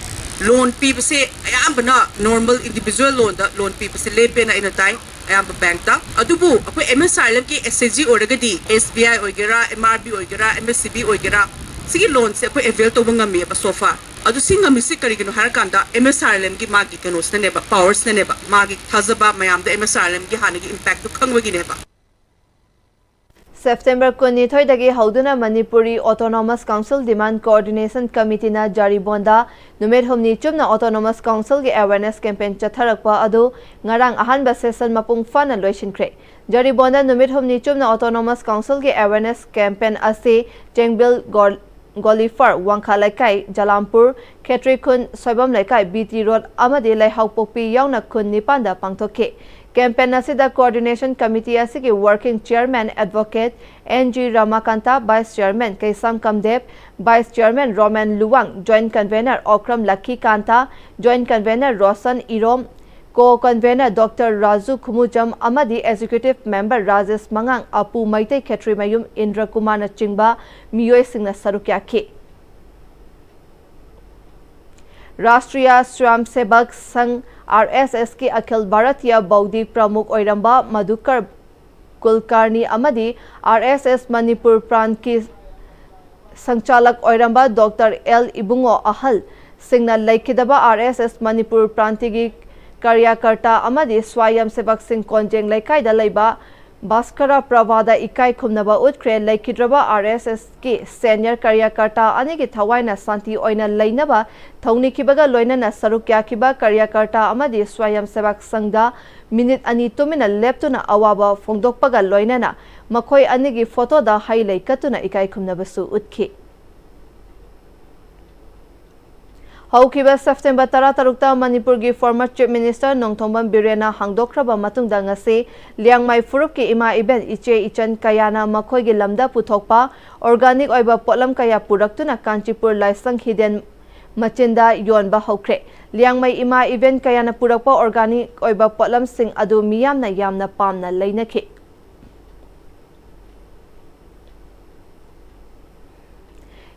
loan ꯄꯤꯕꯁꯦ ꯑꯌꯥꯝꯕꯅ normal individual loanꯗ loan ꯄꯤꯕꯁꯦ ꯂꯦꯞꯄꯦꯅ ꯑꯩꯅ ꯇꯥꯏ, ꯑꯌꯥꯝꯕ bankꯇ꯫ ꯑꯗꯨꯕꯨ ꯑꯩꯈꯣꯏ M S R Mꯒꯤ S H G ꯑꯣꯏꯔꯒꯗꯤ S B I ꯑꯣꯏꯒꯦꯔꯥ, M R B ꯑꯣꯏꯒꯦꯔꯥ, M S C B ꯑꯣꯏꯒꯦꯔꯥ, ꯁꯤꯒꯤ loanꯁꯦ ꯑꯩꯈꯣꯏ avail ꯇꯧꯕ ꯉꯝꯃꯦꯕ so far꯫ ꯑꯗꯨ ꯁꯤ ꯉꯝꯃꯤꯁꯤ ꯀꯔꯤꯒꯤꯅꯣ ꯍꯥꯏꯔꯀꯥꯟꯗ M S R Mꯒꯤ ꯃꯥꯒꯤ ꯀꯩꯅꯣꯁꯤꯅꯅꯦꯕ, powerꯁꯤꯅꯅꯦꯕ, ꯃꯥꯒꯤ ꯊꯥꯖꯕ ꯃꯌꯥꯝꯗ M S R Mꯒꯤ ꯍꯥꯟꯅꯒꯤ impactꯇꯨ ꯈꯪꯕꯒꯤꯅꯦꯕ꯫ September ꯀꯨꯟꯅꯤꯊꯣꯏꯗꯒꯤ ꯍꯧꯗꯨꯅ Manipuri Autonomous Council Demand Coordination Committeeꯅ ꯖꯔꯤꯕꯣꯟꯗ ꯅꯨꯃꯤꯠ ꯍꯨꯝꯅꯤ ꯆꯨꯞꯅ Autonomous Councilꯒꯤ awareness campaign ꯆꯠꯊꯔꯛꯄ ꯑꯗꯨ ꯉꯔꯥꯡ ꯑꯍꯥꯟꯕ session ꯃꯄꯨꯡ ꯐꯥꯅ ꯂꯣꯏꯁꯤꯟꯈ꯭ꯔꯦ꯫ ꯖꯔꯤꯕꯣꯟꯗ ꯅꯨꯃꯤꯠ ꯍꯨꯝꯅꯤ ꯆꯨꯞꯅ Autonomous Councilꯒꯤ awareness campaign ꯑꯁꯤ ꯆꯦꯡꯕꯤꯜ ꯒꯣꯜ-, ꯒꯣꯂꯤꯐꯔ, ꯋꯥꯡꯈꯥ ꯂꯩꯀꯥꯏ, ꯖꯂꯥꯝꯄꯨꯔ, ꯈꯦꯇ꯭ꯔꯤꯈꯨꯟ, ꯁꯣꯏꯕꯝ ꯂꯩꯀꯥꯏ, B T Road ꯑꯃꯗꯤ ꯂꯩꯍꯥꯎꯄꯣꯛꯄꯤ ꯌꯥꯎꯅ ꯈꯨꯟ ꯅꯤꯄꯥꯟꯗ ꯄꯥꯡꯊꯣꯛꯈꯤ꯫ Campaign ꯑꯁꯤꯗ Coordination Committee ꯑꯁꯤꯒꯤ Working Chairman Advocate N G Ramakanta, Vice Chairman Keisham Kamdeb, Vice Chairman Romen Luwang, Joint Convener Okram Lakhikanta, Joint Convener Roshan Irom, Co-Convener Doctor Raju Khumujam ꯑꯃꯗꯤ Executive Member ꯔꯥꯖꯦꯁ ꯃꯉꯥꯡ, ꯑꯄꯨ ꯃꯩꯇꯩ ꯈꯦꯇ꯭ꯔꯤꯃꯌꯨꯝ ꯏꯟꯗ꯭ꯔ ꯀꯨꯃꯥꯔꯅꯆꯤꯡꯕ ꯃꯤꯑꯣꯏꯁꯤꯡꯅ ꯁꯔꯨꯛ ꯌꯥꯈꯤ꯫ ꯔꯥꯁꯇ꯭ꯔꯤꯌꯥ ꯁ꯭ꯋꯌꯝꯁꯦꯕꯛ ꯁꯪ, R S S ꯀꯤ ꯑꯈꯤꯜ ꯚꯥꯔꯇꯤꯌꯥ ꯕꯧꯗꯤ ꯄ꯭ꯔꯃꯨꯈ ꯑꯣꯏꯔꯝꯕ ꯃꯙꯨꯀꯔ ꯀꯨꯜꯀꯥꯔꯅꯤ ꯑꯃꯗꯤ R S S ꯃꯅꯤꯄꯨꯔ ꯄ꯭ꯔꯥꯟꯠꯀꯤ ꯁꯪꯆꯥꯂꯛ ꯑꯣꯏꯔꯝꯕ ꯗꯣꯛꯇꯔ ꯑꯦꯜ ꯏꯕꯨꯡꯉꯣ ꯑꯍꯜ ꯁꯤꯡꯅ ꯂꯩꯈꯤꯗꯕ R S S ꯃꯅꯤꯄꯨꯔ ꯄ꯭ꯔꯥꯟꯇꯤꯒꯤ ꯀꯥꯔꯌꯥꯀꯔꯇꯥ ꯑꯃꯗꯤ ꯁ꯭ꯋꯥꯌꯝꯁꯦꯕꯛꯁꯤꯡ ꯀꯣꯟꯖꯦꯡ ꯂꯩꯀꯥꯏꯗ ꯂꯩꯕ ꯚꯥꯁꯀꯔ ꯄ꯭ꯔꯚꯥꯗ ꯏꯀꯥꯏ ꯈꯨꯝꯅꯕ ꯎꯠꯈ꯭ꯔꯦ꯫ ꯂꯩꯈꯤꯗ꯭ꯔꯕ R S S ꯀꯤ senior ꯀꯥꯔꯌꯥꯀꯔꯇꯥ ꯑꯅꯤꯒꯤ ꯊꯋꯥꯏꯅ ꯁꯥꯟꯇꯤ ꯑꯣꯏꯅ ꯂꯩꯅꯕ ꯊꯧꯅꯤꯈꯤꯕꯒ ꯂꯣꯏꯅꯅ ꯁꯔꯨꯛ ꯌꯥꯈꯤꯕ ꯀꯥꯔꯌꯥꯀꯔꯇꯥ ꯑꯃꯗꯤ ꯁ꯭ꯋꯥꯌꯝꯁꯦꯕꯛ ꯁꯪꯗ ꯃꯤꯅꯤꯠ ꯑꯅꯤ ꯇꯨꯃꯤꯟꯅ ꯂꯦꯞꯇꯨꯅ ꯑꯋꯥꯕ ꯐꯣꯡꯗꯣꯛꯄꯒ ꯂꯣꯏꯅꯅ ꯃꯈꯣꯏ ꯑꯅꯤꯒꯤ ꯐꯣꯇꯣꯗ ꯍꯩ ꯂꯩ ꯀꯠꯇꯨꯅ ꯏꯀꯥꯏ ꯈꯨꯝꯅꯕꯁꯨ ꯎꯠꯈꯤ꯫ ꯍꯧꯈꯤꯕ ꯁꯦꯞꯇꯦꯝꯕꯔ ꯇꯔꯥꯇꯔꯨꯛꯇ ꯃꯅꯤꯄꯨꯔꯒꯤ former Chief Minister ꯅꯣꯡꯊꯣꯝꯕꯝ ꯕꯤꯔꯦꯟꯅ ꯍꯥꯡꯗꯣꯛꯈ꯭ꯔꯕ ꯃꯇꯨꯡꯗ ꯉꯁꯤ ꯂꯤꯌꯥꯡꯃꯩ ꯐꯨꯔꯨꯞꯀꯤ ꯏꯃꯥ ꯏꯕꯦꯟ ꯏꯆꯦ ꯏꯆꯟ ꯀꯌꯥꯅ ꯃꯈꯣꯏꯒꯤ ꯂꯝꯗ ꯄꯨꯊꯣꯛꯄ organic ꯑꯣꯏꯕ ꯄꯣꯠꯂꯝ ꯀꯌꯥ ꯄꯨꯔꯛꯇꯨꯅ ꯀꯥꯟꯆꯤꯄꯨꯔ ꯂꯥꯏꯁꯪ ꯍꯤꯗꯦꯟ ꯃꯆꯤꯟꯗ ꯌꯣꯟꯕ ꯍꯧꯈ꯭ꯔꯦ꯫ ꯂꯤꯌꯥꯡꯃꯩ ꯏꯃꯥ ꯏꯕꯦꯟ ꯀꯌꯥꯅ ꯄꯨꯔꯛꯄ organic ꯑꯣꯏꯕ ꯄꯣꯠꯂꯝꯁꯤꯡ ꯑꯗꯨ ꯃꯤꯌꯥꯝꯅ ꯌꯥꯝꯅ ꯄꯥꯝꯅ ꯂꯩꯅꯈꯤ꯫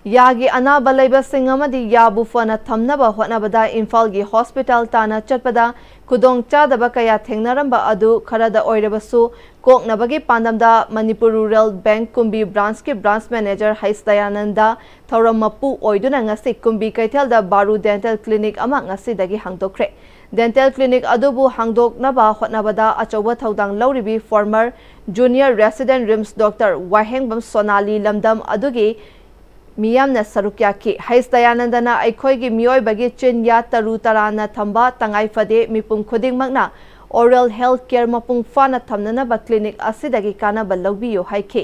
ꯌꯥꯒꯤ ꯑꯅꯥꯕ ꯂꯩꯕꯁꯤꯡ ꯑꯃꯗꯤ ꯌꯥꯕꯨ ꯐꯅ ꯊꯝꯅꯕ ꯍꯣꯠꯅꯕꯗ ꯏꯝꯐꯥꯜꯒꯤ hospital ꯇꯥꯟꯅ ꯆꯠꯄꯗ ꯈꯨꯗꯣꯡꯆꯥꯗꯕ ꯀꯌꯥ ꯊꯦꯡꯅꯔꯝꯕ ꯑꯗꯨ ꯈꯔꯗ ꯑꯣꯏꯔꯕꯁꯨ ꯀꯣꯛꯅꯕꯒꯤ ꯄꯥꯟꯗꯝꯗ ꯃꯅꯤꯄꯨꯔ Rural Bank ꯀꯨꯝꯕꯤ branch ꯀꯤ branch manager ꯍꯩꯁ ꯗꯌꯥꯅꯟꯗ ꯊꯧꯔꯝ ꯃꯄꯨ ꯑꯣꯏꯗꯨꯅ ꯉꯁꯤ ꯀꯨꯝꯕꯤ ꯀꯩꯊꯦꯜꯗ ꯕꯥꯔꯨ dental clinic ꯑꯃ ꯉꯁꯤꯗꯒꯤ ꯍꯥꯡꯗꯣꯛꯈ꯭ꯔꯦ꯫ Dental clinic ꯑꯗꯨꯕꯨ ꯍꯥꯡꯗꯣꯛꯅꯕ ꯍꯣꯠꯅꯕꯗ ꯑꯆꯧꯕ ꯊꯧꯗꯥꯡ ꯂꯧꯔꯤꯕꯤ former junior resident RIMS doctor ꯋꯥꯍꯦꯡꯕꯝ ꯁꯣꯅꯥꯂꯤ ꯂꯝꯗꯝ ꯑꯗꯨꯒꯤ ꯃꯤꯌꯥꯝꯅ ꯁꯔꯨꯛ ꯌꯥꯈꯤ꯫ ꯍꯩꯁ ꯗꯌꯥꯅꯟꯗꯅ ꯑꯩꯈꯣꯏꯒꯤ ꯃꯤꯑꯣꯏꯕꯒꯤ ꯆꯤꯟ ꯌꯥ ꯇꯔꯨ ꯇꯔꯥꯅ ꯊꯝꯕ ꯇꯉꯥꯏ ꯐꯗꯦ, ꯃꯤꯄꯨꯝ ꯈꯨꯗꯤꯡꯃꯛꯅ oral health care ꯃꯄꯨꯡ ꯐꯥꯅ ꯊꯝꯅꯅꯕ clinic ꯑꯁꯤꯗꯒꯤ ꯀꯥꯟꯅꯕ ꯂꯧꯕꯤꯌꯨ ꯍꯥꯏꯈꯤ꯫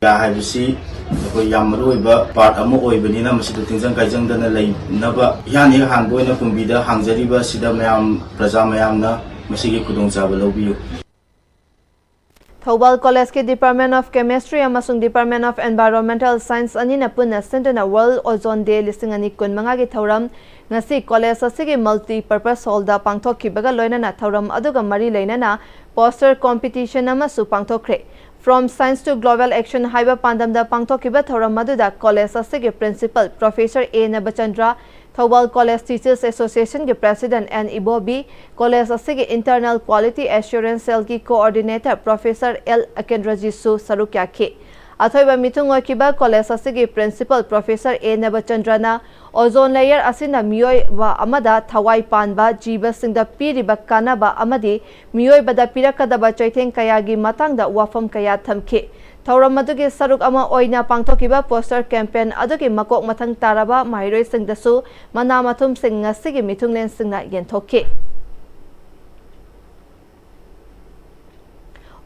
ꯌꯥ ꯍꯥꯏꯕꯁꯤ ꯑꯩꯈꯣꯏ ꯌꯥꯝ ꯃꯔꯨ ꯑꯣꯏꯕ part ꯑꯃ ꯑꯣꯏꯕꯅꯤꯅ ꯃꯁꯤꯗ ꯇꯤꯟꯖꯪ ꯀꯥꯏꯖꯪꯗꯅ ꯂꯩꯅꯕ ꯏꯍꯥꯟ ꯍꯦꯛ ꯍꯥꯟꯕ ꯑꯣꯏꯅ ꯀꯨꯝꯕꯤꯗ ꯍꯥꯡꯖꯔꯤꯕ ꯑꯁꯤꯗ ꯃꯌꯥꯝ, ꯄ꯭ꯔꯖꯥ ꯃꯌꯥꯝꯅ ꯃꯁꯤꯒꯤ ꯈꯨꯗꯣꯡꯆꯥꯕ ꯂꯧꯕꯤꯌꯨ꯫ ꯊꯧꯕꯥꯜ ꯀꯣꯂꯦꯖꯀꯤ Department of Chemistry ꯑꯃꯁꯨꯡ Department of Environmental Science ꯑꯅꯤꯅ ꯄꯨꯟꯅ ꯁꯤꯟꯗꯨꯅ World Ozone Day ꯂꯤꯁꯤꯡ ꯑꯅꯤ ꯀꯨꯟꯃꯉꯥꯒꯤ ꯊꯧꯔꯝ ꯉꯁꯤ ꯀꯣꯂꯦꯖ ꯑꯁꯤꯒꯤ multi purpose hall ꯗ ꯄꯥꯡꯊꯣꯛꯈꯤꯕꯒ ꯂꯣꯏꯅꯅ ꯊꯧꯔꯝ ꯑꯗꯨꯒ ꯃꯔꯤ ꯂꯩꯅꯅ poster competition ꯑꯃꯁꯨ ꯄꯥꯡꯊꯣꯛꯈ꯭ꯔꯦ꯫ From Science to Global Action ꯍꯥꯏꯕ ꯄꯥꯟꯗꯝꯗ ꯄꯥꯡꯊꯣꯛꯈꯤꯕ ꯊꯧꯔꯝ ꯑꯗꯨꯗ ꯀꯣꯂꯦꯖ ꯑꯁꯤꯒꯤ Principal Professor ꯑꯦ ꯅꯕꯆꯟꯗ꯭ꯔ, ꯊꯧꯕꯥꯜ ꯀꯣꯂꯦꯖ Teachers Association ꯒꯤ President ꯑꯦꯟ ꯏꯕꯣꯕꯤ, ꯀꯣꯂꯦꯖ ꯑꯁꯤꯒꯤ Internal Quality Assurance Cell ꯒꯤ Coordinator Professor ꯑꯦꯜ ꯑꯀꯦꯟꯗ꯭ꯔꯖꯤꯠꯁꯨ ꯁꯔꯨꯛ ꯌꯥꯈꯤ꯫ ꯑꯊꯣꯏꯕ ꯃꯤꯊꯨꯡ ꯑꯣꯏꯈꯤꯕ ꯀꯣꯂꯦꯖ ꯑꯁꯤꯒꯤ Principal Professor ꯑꯦ ꯅꯕꯆꯟꯗ꯭ꯔꯅ ozone layer ꯑꯁꯤꯅ ꯃꯤꯑꯣꯏꯕ ꯑꯃꯗ ꯊꯋꯥꯏ ꯄꯥꯟꯕ ꯖꯤꯕꯁꯤꯡꯗ ꯄꯤꯔꯤꯕ ꯀꯥꯟꯅꯕ ꯑꯃꯗꯤ ꯃꯤꯑꯣꯏꯕꯗ ꯄꯤꯔꯛꯀꯗꯕ ꯆꯩꯊꯦꯡ ꯀꯌꯥꯒꯤ ꯃꯇꯥꯡꯗ ꯋꯥꯐꯝ ꯀꯌꯥ ꯊꯝꯈꯤ꯫ ꯊꯧꯔꯝ ꯑꯗꯨꯒꯤ ꯁꯔꯨꯛ ꯑꯃ ꯑꯣꯏꯅ ꯄꯥꯡꯊꯣꯛꯈꯤꯕ poster campaign ꯑꯗꯨꯒꯤ ꯃꯀꯣꯛ ꯃꯊꯪ ꯇꯥꯔꯕ ꯃꯍꯩꯔꯣꯏꯁꯤꯡꯗꯁꯨ ꯃꯅꯥ ꯃꯊꯨꯝꯁꯤꯡ ꯉꯁꯤꯒꯤ ꯃꯤꯊꯨꯡꯂꯦꯟꯁꯤꯡꯅ ꯌꯦꯟꯊꯣꯛꯈꯤ꯫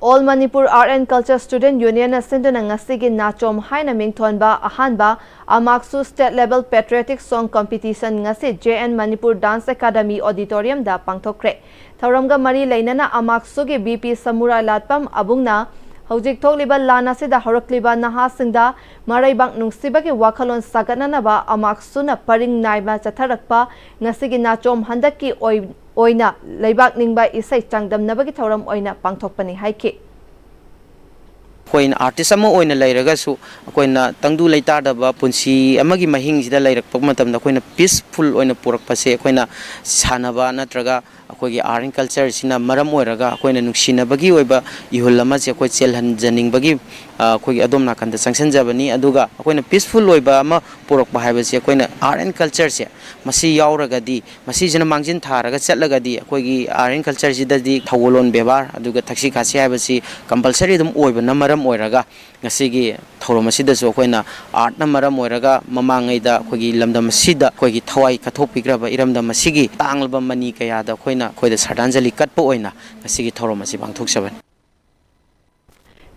All Manipur Art and Culture Student Union ꯅ ꯁꯤꯟꯗꯨꯅ ꯉꯁꯤꯒꯤ ꯅꯥꯆꯣꯝ ꯍꯥꯏꯅ ꯃꯤꯡꯊꯣꯟꯕ ꯑꯍꯥꯟꯕ ꯑꯃꯥꯛꯁꯨ State Level Patriotic Song Competition ꯉꯁꯤ J N Manipur Dance Academy Auditorium ꯗ ꯄꯥꯡꯊꯣꯛꯈ꯭ꯔꯦ꯫ ꯊꯧꯔꯝꯒ ꯃꯔꯤ ꯂꯩꯅꯅ ꯑꯃꯥꯛꯁꯨꯒꯤ V P ꯁꯃꯨꯔꯥꯏ ꯂꯥꯠꯄꯝ ꯑꯕꯨꯡꯅ ꯍꯧꯖꯤꯛ ꯊꯣꯛꯂꯤꯕ ꯂꯥꯟ ꯑꯁꯤꯗ ꯍꯧꯔꯛꯂꯤꯕ ꯅꯍꯥꯁꯤꯡꯗ ꯃꯔꯩꯕꯥꯛ ꯅꯨꯡꯁꯤꯕꯒꯤ ꯋꯥꯈꯜꯂꯣꯟ ꯁꯥꯒꯠꯅꯅꯕ ꯑꯃꯥꯛꯁꯨꯅ ꯄꯔꯤꯡ ꯅꯥꯏꯅ ꯆꯠꯊꯔꯛꯄ ꯉꯁꯤꯒꯤ ꯅꯥꯆꯣꯝ ꯍꯟꯗꯛꯀꯤ ꯑꯣꯏ-, ꯑꯣꯏꯅ ꯂꯩꯕꯥꯛ ꯅꯤꯡꯕ ꯏꯁꯩ ꯆꯥꯡꯗꯝꯅꯕꯒꯤ ꯊꯧꯔꯝ ꯑꯣꯏꯅ ꯄꯥꯡꯊꯣꯛꯄꯅꯤ ꯍꯥꯏꯈꯤ꯫ ꯑꯩꯈꯣꯏꯅ ꯑꯥꯔꯇꯤꯁ ꯑꯃ ꯑꯣꯏꯅ ꯂꯩꯔꯒꯁꯨ, ꯑꯩꯈꯣꯏꯅ ꯇꯪꯗꯨ ꯂꯩꯇꯥꯗꯕ ꯄꯨꯟꯁꯤ ꯑꯃꯒꯤ ꯃꯍꯤꯡꯁꯤꯗ ꯂꯩꯔꯛꯄ ꯃꯇꯝꯗ ꯑꯩꯈꯣꯏꯅ ꯄꯤꯁꯐꯨꯜ ꯑꯣꯏꯅ ꯄꯨꯔꯛꯄꯁꯦ ꯑꯩꯈꯣꯏꯅ ꯁꯥꯟꯅꯕ ꯅꯠꯇ꯭ꯔꯒ ꯑꯩꯈꯣꯏꯒꯤ ꯑꯥꯔꯠ ꯑꯦꯟ ꯀꯜꯆꯔꯁꯤꯅ ꯃꯔꯝ ꯑꯣꯏꯔꯒ ꯑꯩꯈꯣꯏꯅ ꯅꯨꯡꯁꯤꯅꯕꯒꯤ ꯑꯣꯏꯕ ꯏꯍꯨꯜ ꯑꯃꯁꯦ ꯑꯩꯈꯣꯏ ꯆꯦꯜꯍꯟꯖꯅꯤꯡꯕꯒꯤ, ꯑ, ꯑꯩꯈꯣꯏꯒꯤ ꯑꯗꯣꯝ ꯅꯥꯀꯟꯗ ꯆꯪꯁꯤꯟꯖꯕꯅꯤ꯫ ꯑꯗꯨꯒ ꯑꯩꯈꯣꯏꯅ ꯄꯤꯁꯐꯨꯜ ꯑꯣꯏꯕ ꯑꯃ ꯄꯨꯔꯛꯄ ꯍꯥꯏꯕꯁꯦ ꯑꯩꯈꯣꯏꯅ ꯑꯥꯔꯠ ꯑꯦꯟ ꯀꯜꯆꯔꯁꯦ ꯃꯁꯤ ꯌꯥꯎꯔꯒꯗꯤ, ꯃꯁꯤꯁꯤꯅ ꯃꯥꯡꯖꯤꯟ ꯊꯥꯔꯒ ꯆꯠꯂꯒꯗꯤ ꯑꯩꯈꯣꯏꯒꯤ ꯑꯥꯔꯠ ꯑꯦꯟ ꯀꯜꯆꯔꯁꯤꯗꯗꯤ ꯊꯧꯒꯜꯂꯣꯟ ꯕꯦꯕꯥꯔ ꯑꯗꯨꯒ ꯊꯛꯁꯤ ꯈꯥꯁꯤ ꯍꯥꯏꯕꯁꯤ ꯀꯝꯄꯜꯁꯔꯤ ꯑꯗꯨꯝ ꯑꯣꯏꯕꯅ ꯃꯔꯝ ꯑꯣꯏꯔꯒ ꯉꯁꯤꯒꯤ ꯊꯧꯔꯝ ꯑꯁꯤꯗꯁꯨ ꯑꯩꯈꯣꯏꯅ ꯑꯥꯔꯠꯅ ꯃꯔꯝ ꯑꯣꯏꯔꯒ ꯃꯃꯥꯡꯉꯩꯗ ꯑꯩꯈꯣꯏꯒꯤ ꯂꯝꯗꯝ ꯑꯁꯤꯗ ꯑꯩꯈꯣꯏꯒꯤ ꯊꯋꯥꯏ ꯀꯠꯊꯣꯛꯄꯤꯈ꯭ꯔꯕ ꯏꯔꯝꯗꯝ ꯑꯁꯤꯒꯤ ꯇꯥꯡꯂꯕ ꯃꯅꯤ ꯀꯌꯥꯗ ꯑꯩꯈꯣꯏꯅ ꯑꯩꯈꯣꯏꯗ ꯁ꯭ꯔꯗꯥꯟꯖꯂꯤ ꯀꯠꯄ ꯑꯣꯏꯅ ꯉꯁꯤꯒꯤ ꯊꯧꯔꯝ ꯑꯁꯤ ꯄꯥꯡꯊꯣꯛꯆꯕꯅꯤ꯫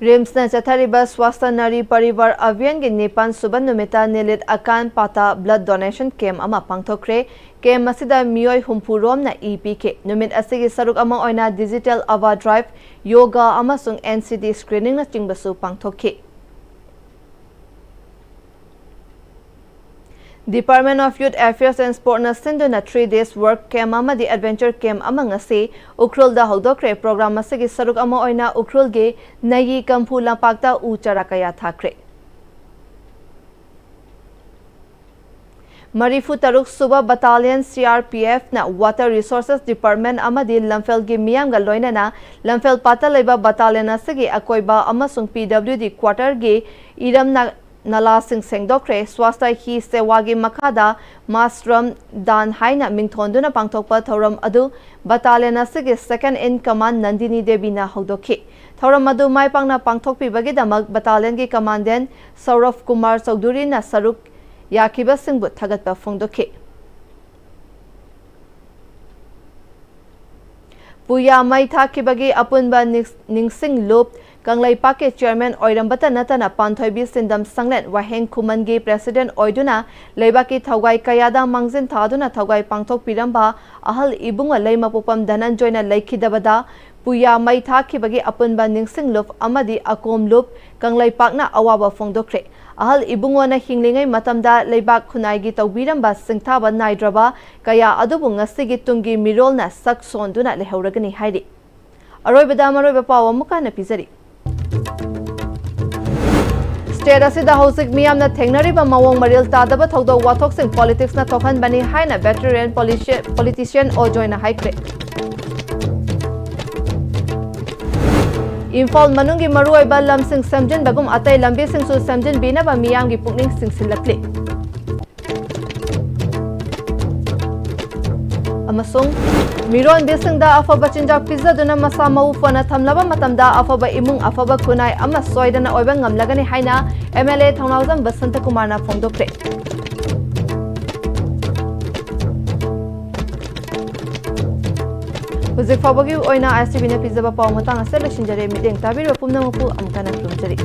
ꯔꯤꯝꯁꯅ ꯆꯠꯊꯔꯤꯕ ꯁ꯭ꯋꯥꯁꯊ ꯅꯥꯔꯤ ꯄꯔꯤꯕꯥꯔ ꯑꯚꯤꯌꯥꯟꯒꯤ ꯅꯤꯄꯥꯟ ꯁꯨꯕ ꯅꯨꯃꯤꯠꯇ ꯅꯤꯂꯤꯠ ꯑꯀꯥꯟ ꯄꯥꯇꯥ ꯕ꯭ꯂꯗ ꯗꯣꯅꯦꯁꯟ ꯀꯦꯝ ꯑꯃ ꯄꯥꯡꯊꯣꯛꯈ꯭ꯔꯦ꯫ ꯀꯦꯝ ꯑꯁꯤꯗ ꯃꯤꯑꯣꯏ ꯍꯨꯝꯐꯨ ꯔꯣꯝꯅ ꯏ ꯄꯤꯈꯤ꯫ ꯅꯨꯃꯤꯠ ꯑꯁꯤꯒꯤ ꯁꯔꯨꯛ ꯑꯃ ꯑꯣꯏꯅ ꯗꯤꯖꯤꯇꯦꯜ ꯑꯚꯥ ꯗ꯭ꯔꯥꯏꯚ, ꯌꯣꯒꯥ ꯑꯃꯁꯨꯡ N C D ꯁ꯭ꯀ꯭ꯔꯤꯅꯤꯡꯅꯆꯤꯡꯕꯁꯨ ꯄꯥꯡꯊꯣꯛꯈꯤ꯫ Department of Youth Affairs and Sport ꯅ ꯁꯤꯟꯗꯨꯅ three days work camp ꯑꯃꯗꯤ adventure camp ꯑꯃ ꯉꯁꯤ ꯎꯈ꯭ꯔꯨꯜꯗ ꯍꯧꯗꯣꯛꯈ꯭ꯔꯦ꯫ ꯄ꯭ꯔꯣꯒ꯭ꯔꯥꯝ ꯑꯁꯤꯒꯤ ꯁꯔꯨꯛ ꯑꯃ ꯑꯣꯏꯅ ꯎꯈ꯭ꯔꯨꯜꯒꯤ ꯅꯌꯤ ꯀꯝꯐꯨ ꯂꯝꯄꯥꯛꯇ ꯎ ꯆꯥꯔꯥ ꯀꯌꯥ ꯊꯥꯈ꯭ꯔꯦ꯫ ꯃꯔꯤꯐꯨ ꯇꯔꯨꯛ ꯁꯨꯕ Battalion C R P F ꯅ Water Resources Department ꯑꯃꯗꯤ ꯂꯝꯐꯦꯜꯒꯤ ꯃꯤꯌꯥꯝꯒ ꯂꯣꯏꯅꯅ ꯂꯝꯐꯦꯜ ꯄꯥꯠꯇ ꯂꯩꯕ battalion ꯑꯁꯤꯒꯤ ꯑꯀꯣꯏꯕ ꯑꯃꯁꯨꯡ P W D quarter ꯒꯤ ꯏꯔꯝ ꯅ-, ꯅꯂꯥꯁꯤꯡ ꯁꯦꯡꯗꯣꯛꯈ꯭ꯔꯦ꯫ ꯁ꯭ꯋꯥꯁꯊ ꯍꯤ ꯁꯦꯋꯥꯒꯤ ꯃꯈꯥꯗ ꯃꯥꯁ ꯁ꯭ꯔꯝ ꯗꯥꯟ ꯍꯥꯏꯅ ꯃꯤꯡꯊꯣꯟꯗꯨꯅ ꯄꯥꯡꯊꯣꯛꯄ ꯊꯧꯔꯝ ꯑꯗꯨ battalion ꯑꯁꯤꯒꯤ second in command ꯅꯟꯗꯤꯅꯤ ꯗꯦꯕꯤꯅ ꯍꯧꯗꯣꯛꯈꯤ꯫ ꯊꯧꯔꯝ ꯑꯗꯨ ꯃꯥꯏ ꯄꯥꯛꯅ ꯄꯥꯡꯊꯣꯛꯄꯤꯕꯒꯤꯗꯃꯛ battalion ꯒꯤ commandant ꯁꯧꯔꯚ ꯀꯨꯃꯥꯔ ꯆꯧꯙꯨꯔꯤꯅ ꯁꯔꯨꯛ ꯌꯥꯈꯤꯕꯁꯤꯡꯕꯨ ꯊꯥꯒꯠꯄ ꯐꯣꯡꯗꯣꯛꯈꯤ꯫ ꯄꯨꯌꯥ ꯃꯩ ꯊꯥꯈꯤꯕꯒꯤ ꯑꯄꯨꯟꯕ ꯅꯤꯡ-, ꯅꯤꯡꯁꯤꯡ ꯂꯨꯞ ꯀꯪꯂꯩꯄꯥꯛꯀꯤ ꯆꯤꯌꯔꯃꯦꯟ ꯑꯣꯏꯔꯝꯕꯇ ꯅꯠꯇꯅ ꯄꯥꯟꯊꯣꯏꯕꯤ ꯁꯤꯟꯗꯝ ꯁꯪꯂꯦꯟ ꯋꯥꯍꯦꯡ ꯈꯨꯃꯟꯒꯤ ꯄ꯭ꯔꯦꯁꯤꯗꯦꯟ ꯑꯣꯏꯗꯨꯅ ꯂꯩꯕꯥꯛꯀꯤ ꯊꯧꯒꯥꯏ ꯀꯌꯥꯗ ꯃꯥꯡꯖꯤꯟ ꯊꯥꯗꯨꯅ ꯊꯧꯒꯥꯏ ꯄꯥꯡꯊꯣꯛꯄꯤꯔꯝꯕ ꯑꯍꯜ ꯏꯕꯨꯡꯉꯣ ꯂꯩꯃꯄꯣꯛꯄꯝ ꯙꯅꯟꯖꯣꯏꯅ ꯂꯩꯈꯤꯗꯕꯗ ꯄꯨꯌꯥ ꯃꯩ ꯊꯥꯈꯤꯕꯒꯤ ꯑꯄꯨꯟꯕ ꯅꯤꯡꯁꯤꯡ ꯂꯨꯞ ꯑꯃꯗꯤ ꯑꯀꯣꯝ ꯂꯨꯞ ꯀꯪꯂꯩꯄꯥꯛꯅ ꯑꯋꯥꯕ ꯐꯣꯡꯗꯣꯛꯈ꯭ꯔꯦ꯫ ꯑꯍꯜ ꯏꯕꯨꯡꯉꯣꯅ ꯍꯤꯡꯂꯤꯉꯩ ꯃꯇꯝꯗ ꯂꯩꯕꯥꯛ ꯈꯨꯟꯅꯥꯏꯒꯤ ꯇꯧꯕꯤꯔꯝꯕ ꯁꯤꯡꯊꯥꯕ ꯅꯥꯏꯗ꯭ꯔꯕ ꯀꯌꯥ ꯑꯗꯨꯕꯨ ꯉꯁꯤꯒꯤ ꯇꯨꯡꯒꯤ ꯃꯤꯔꯣꯜꯅ ꯁꯛ ꯁꯣꯟꯗꯨꯅ ꯂꯩꯍꯧꯔꯒꯅꯤ ꯍꯥꯏꯔꯤ꯫ ꯑꯔꯣꯏꯕꯗ ꯃꯔꯨꯑꯣꯏꯕ ꯄꯥꯎ ꯑꯃꯨꯛꯀ ꯍꯟꯅ ꯄꯤꯖꯔꯤ꯫ ꯁ꯭ꯇꯦꯠ ꯑꯁꯤꯗ ꯍꯧꯖꯤꯛ ꯃꯤꯌꯥꯝꯅ ꯊꯦꯡꯅꯔꯤꯕ ꯃꯑꯣꯡ ꯃꯔꯤꯜ ꯇꯥꯗꯕ ꯊꯧꯗꯣꯛ ꯋꯥꯊꯣꯛꯁꯤꯡ ꯄꯣꯂꯤꯇꯤꯛꯁꯅ ꯊꯣꯛꯍꯟꯕꯅꯤ ꯍꯥꯏꯅ ꯚꯦꯇꯔꯤꯌꯟ ꯄꯣꯂꯤꯁꯤ-, ꯄꯣꯂꯤꯇꯤꯁꯤꯌꯟ ꯑꯣ ꯖꯣꯏꯅ ꯍꯥꯏꯈ꯭ꯔꯦ꯫ ꯏꯝꯐꯥꯜ ꯃꯅꯨꯡꯒꯤ ꯃꯔꯨꯑꯣꯏꯕ ꯂꯝꯁꯤꯡ ꯁꯦꯝꯖꯤꯟꯕꯒꯨꯝ ꯑꯇꯩ ꯂꯝꯕꯤꯁꯤꯡꯁꯨ ꯁꯦꯝꯖꯤꯟꯕꯤꯅꯕ ꯃꯤꯌꯥꯝꯒꯤ ꯄꯨꯛꯅꯤꯡ ꯆꯤꯡꯁꯤꯜꯂꯛꯂꯤ꯫ ꯑꯃꯁꯨꯡ ꯃꯤꯔꯣꯟꯕꯤꯁꯤꯡꯗ ꯑꯐꯕ ꯆꯤꯟꯖꯥꯛ ꯄꯤꯖꯗꯨꯅ ꯃꯁꯥ ꯃꯎ ꯐꯅ ꯊꯝꯂꯕ ꯃꯇꯝꯗ ꯑꯐꯕ ꯏꯃꯨꯡ, ꯑꯐꯕ ꯈꯨꯟꯅꯥꯏ ꯑꯃ ꯁꯣꯏꯗꯅ ꯑꯣꯏꯕ ꯉꯝꯂꯒꯅꯤ ꯍꯥꯏꯅ ꯑꯦꯝ ꯑꯦꯜ ꯑꯦ ꯊꯧꯅꯥꯎꯖꯝ ꯕꯁꯟꯇ ꯀꯨꯃꯥꯔꯅ ꯐꯣꯡꯗꯣꯛꯈ꯭ꯔꯦ꯫ ꯍꯧꯖꯤꯛ ꯐꯥꯎꯕꯒꯤ ꯑꯣꯏꯅ ꯑꯥꯏ ꯑꯦꯁ ꯇꯤ ꯚꯤꯅ ꯄꯤꯖꯕ ꯄꯥꯎ ꯃꯇꯥꯡ ꯑꯁꯤꯗ ꯂꯣꯏꯁꯤꯟꯖꯔꯦ꯫ ꯃꯤꯠꯌꯦꯡ ꯇꯥꯕꯤꯔꯤꯕ ꯄꯨꯝꯅꯃꯛꯄꯨ ꯑꯃꯨꯛ ꯍꯟꯅ ꯈꯨꯔꯨꯝꯖꯔꯤ꯫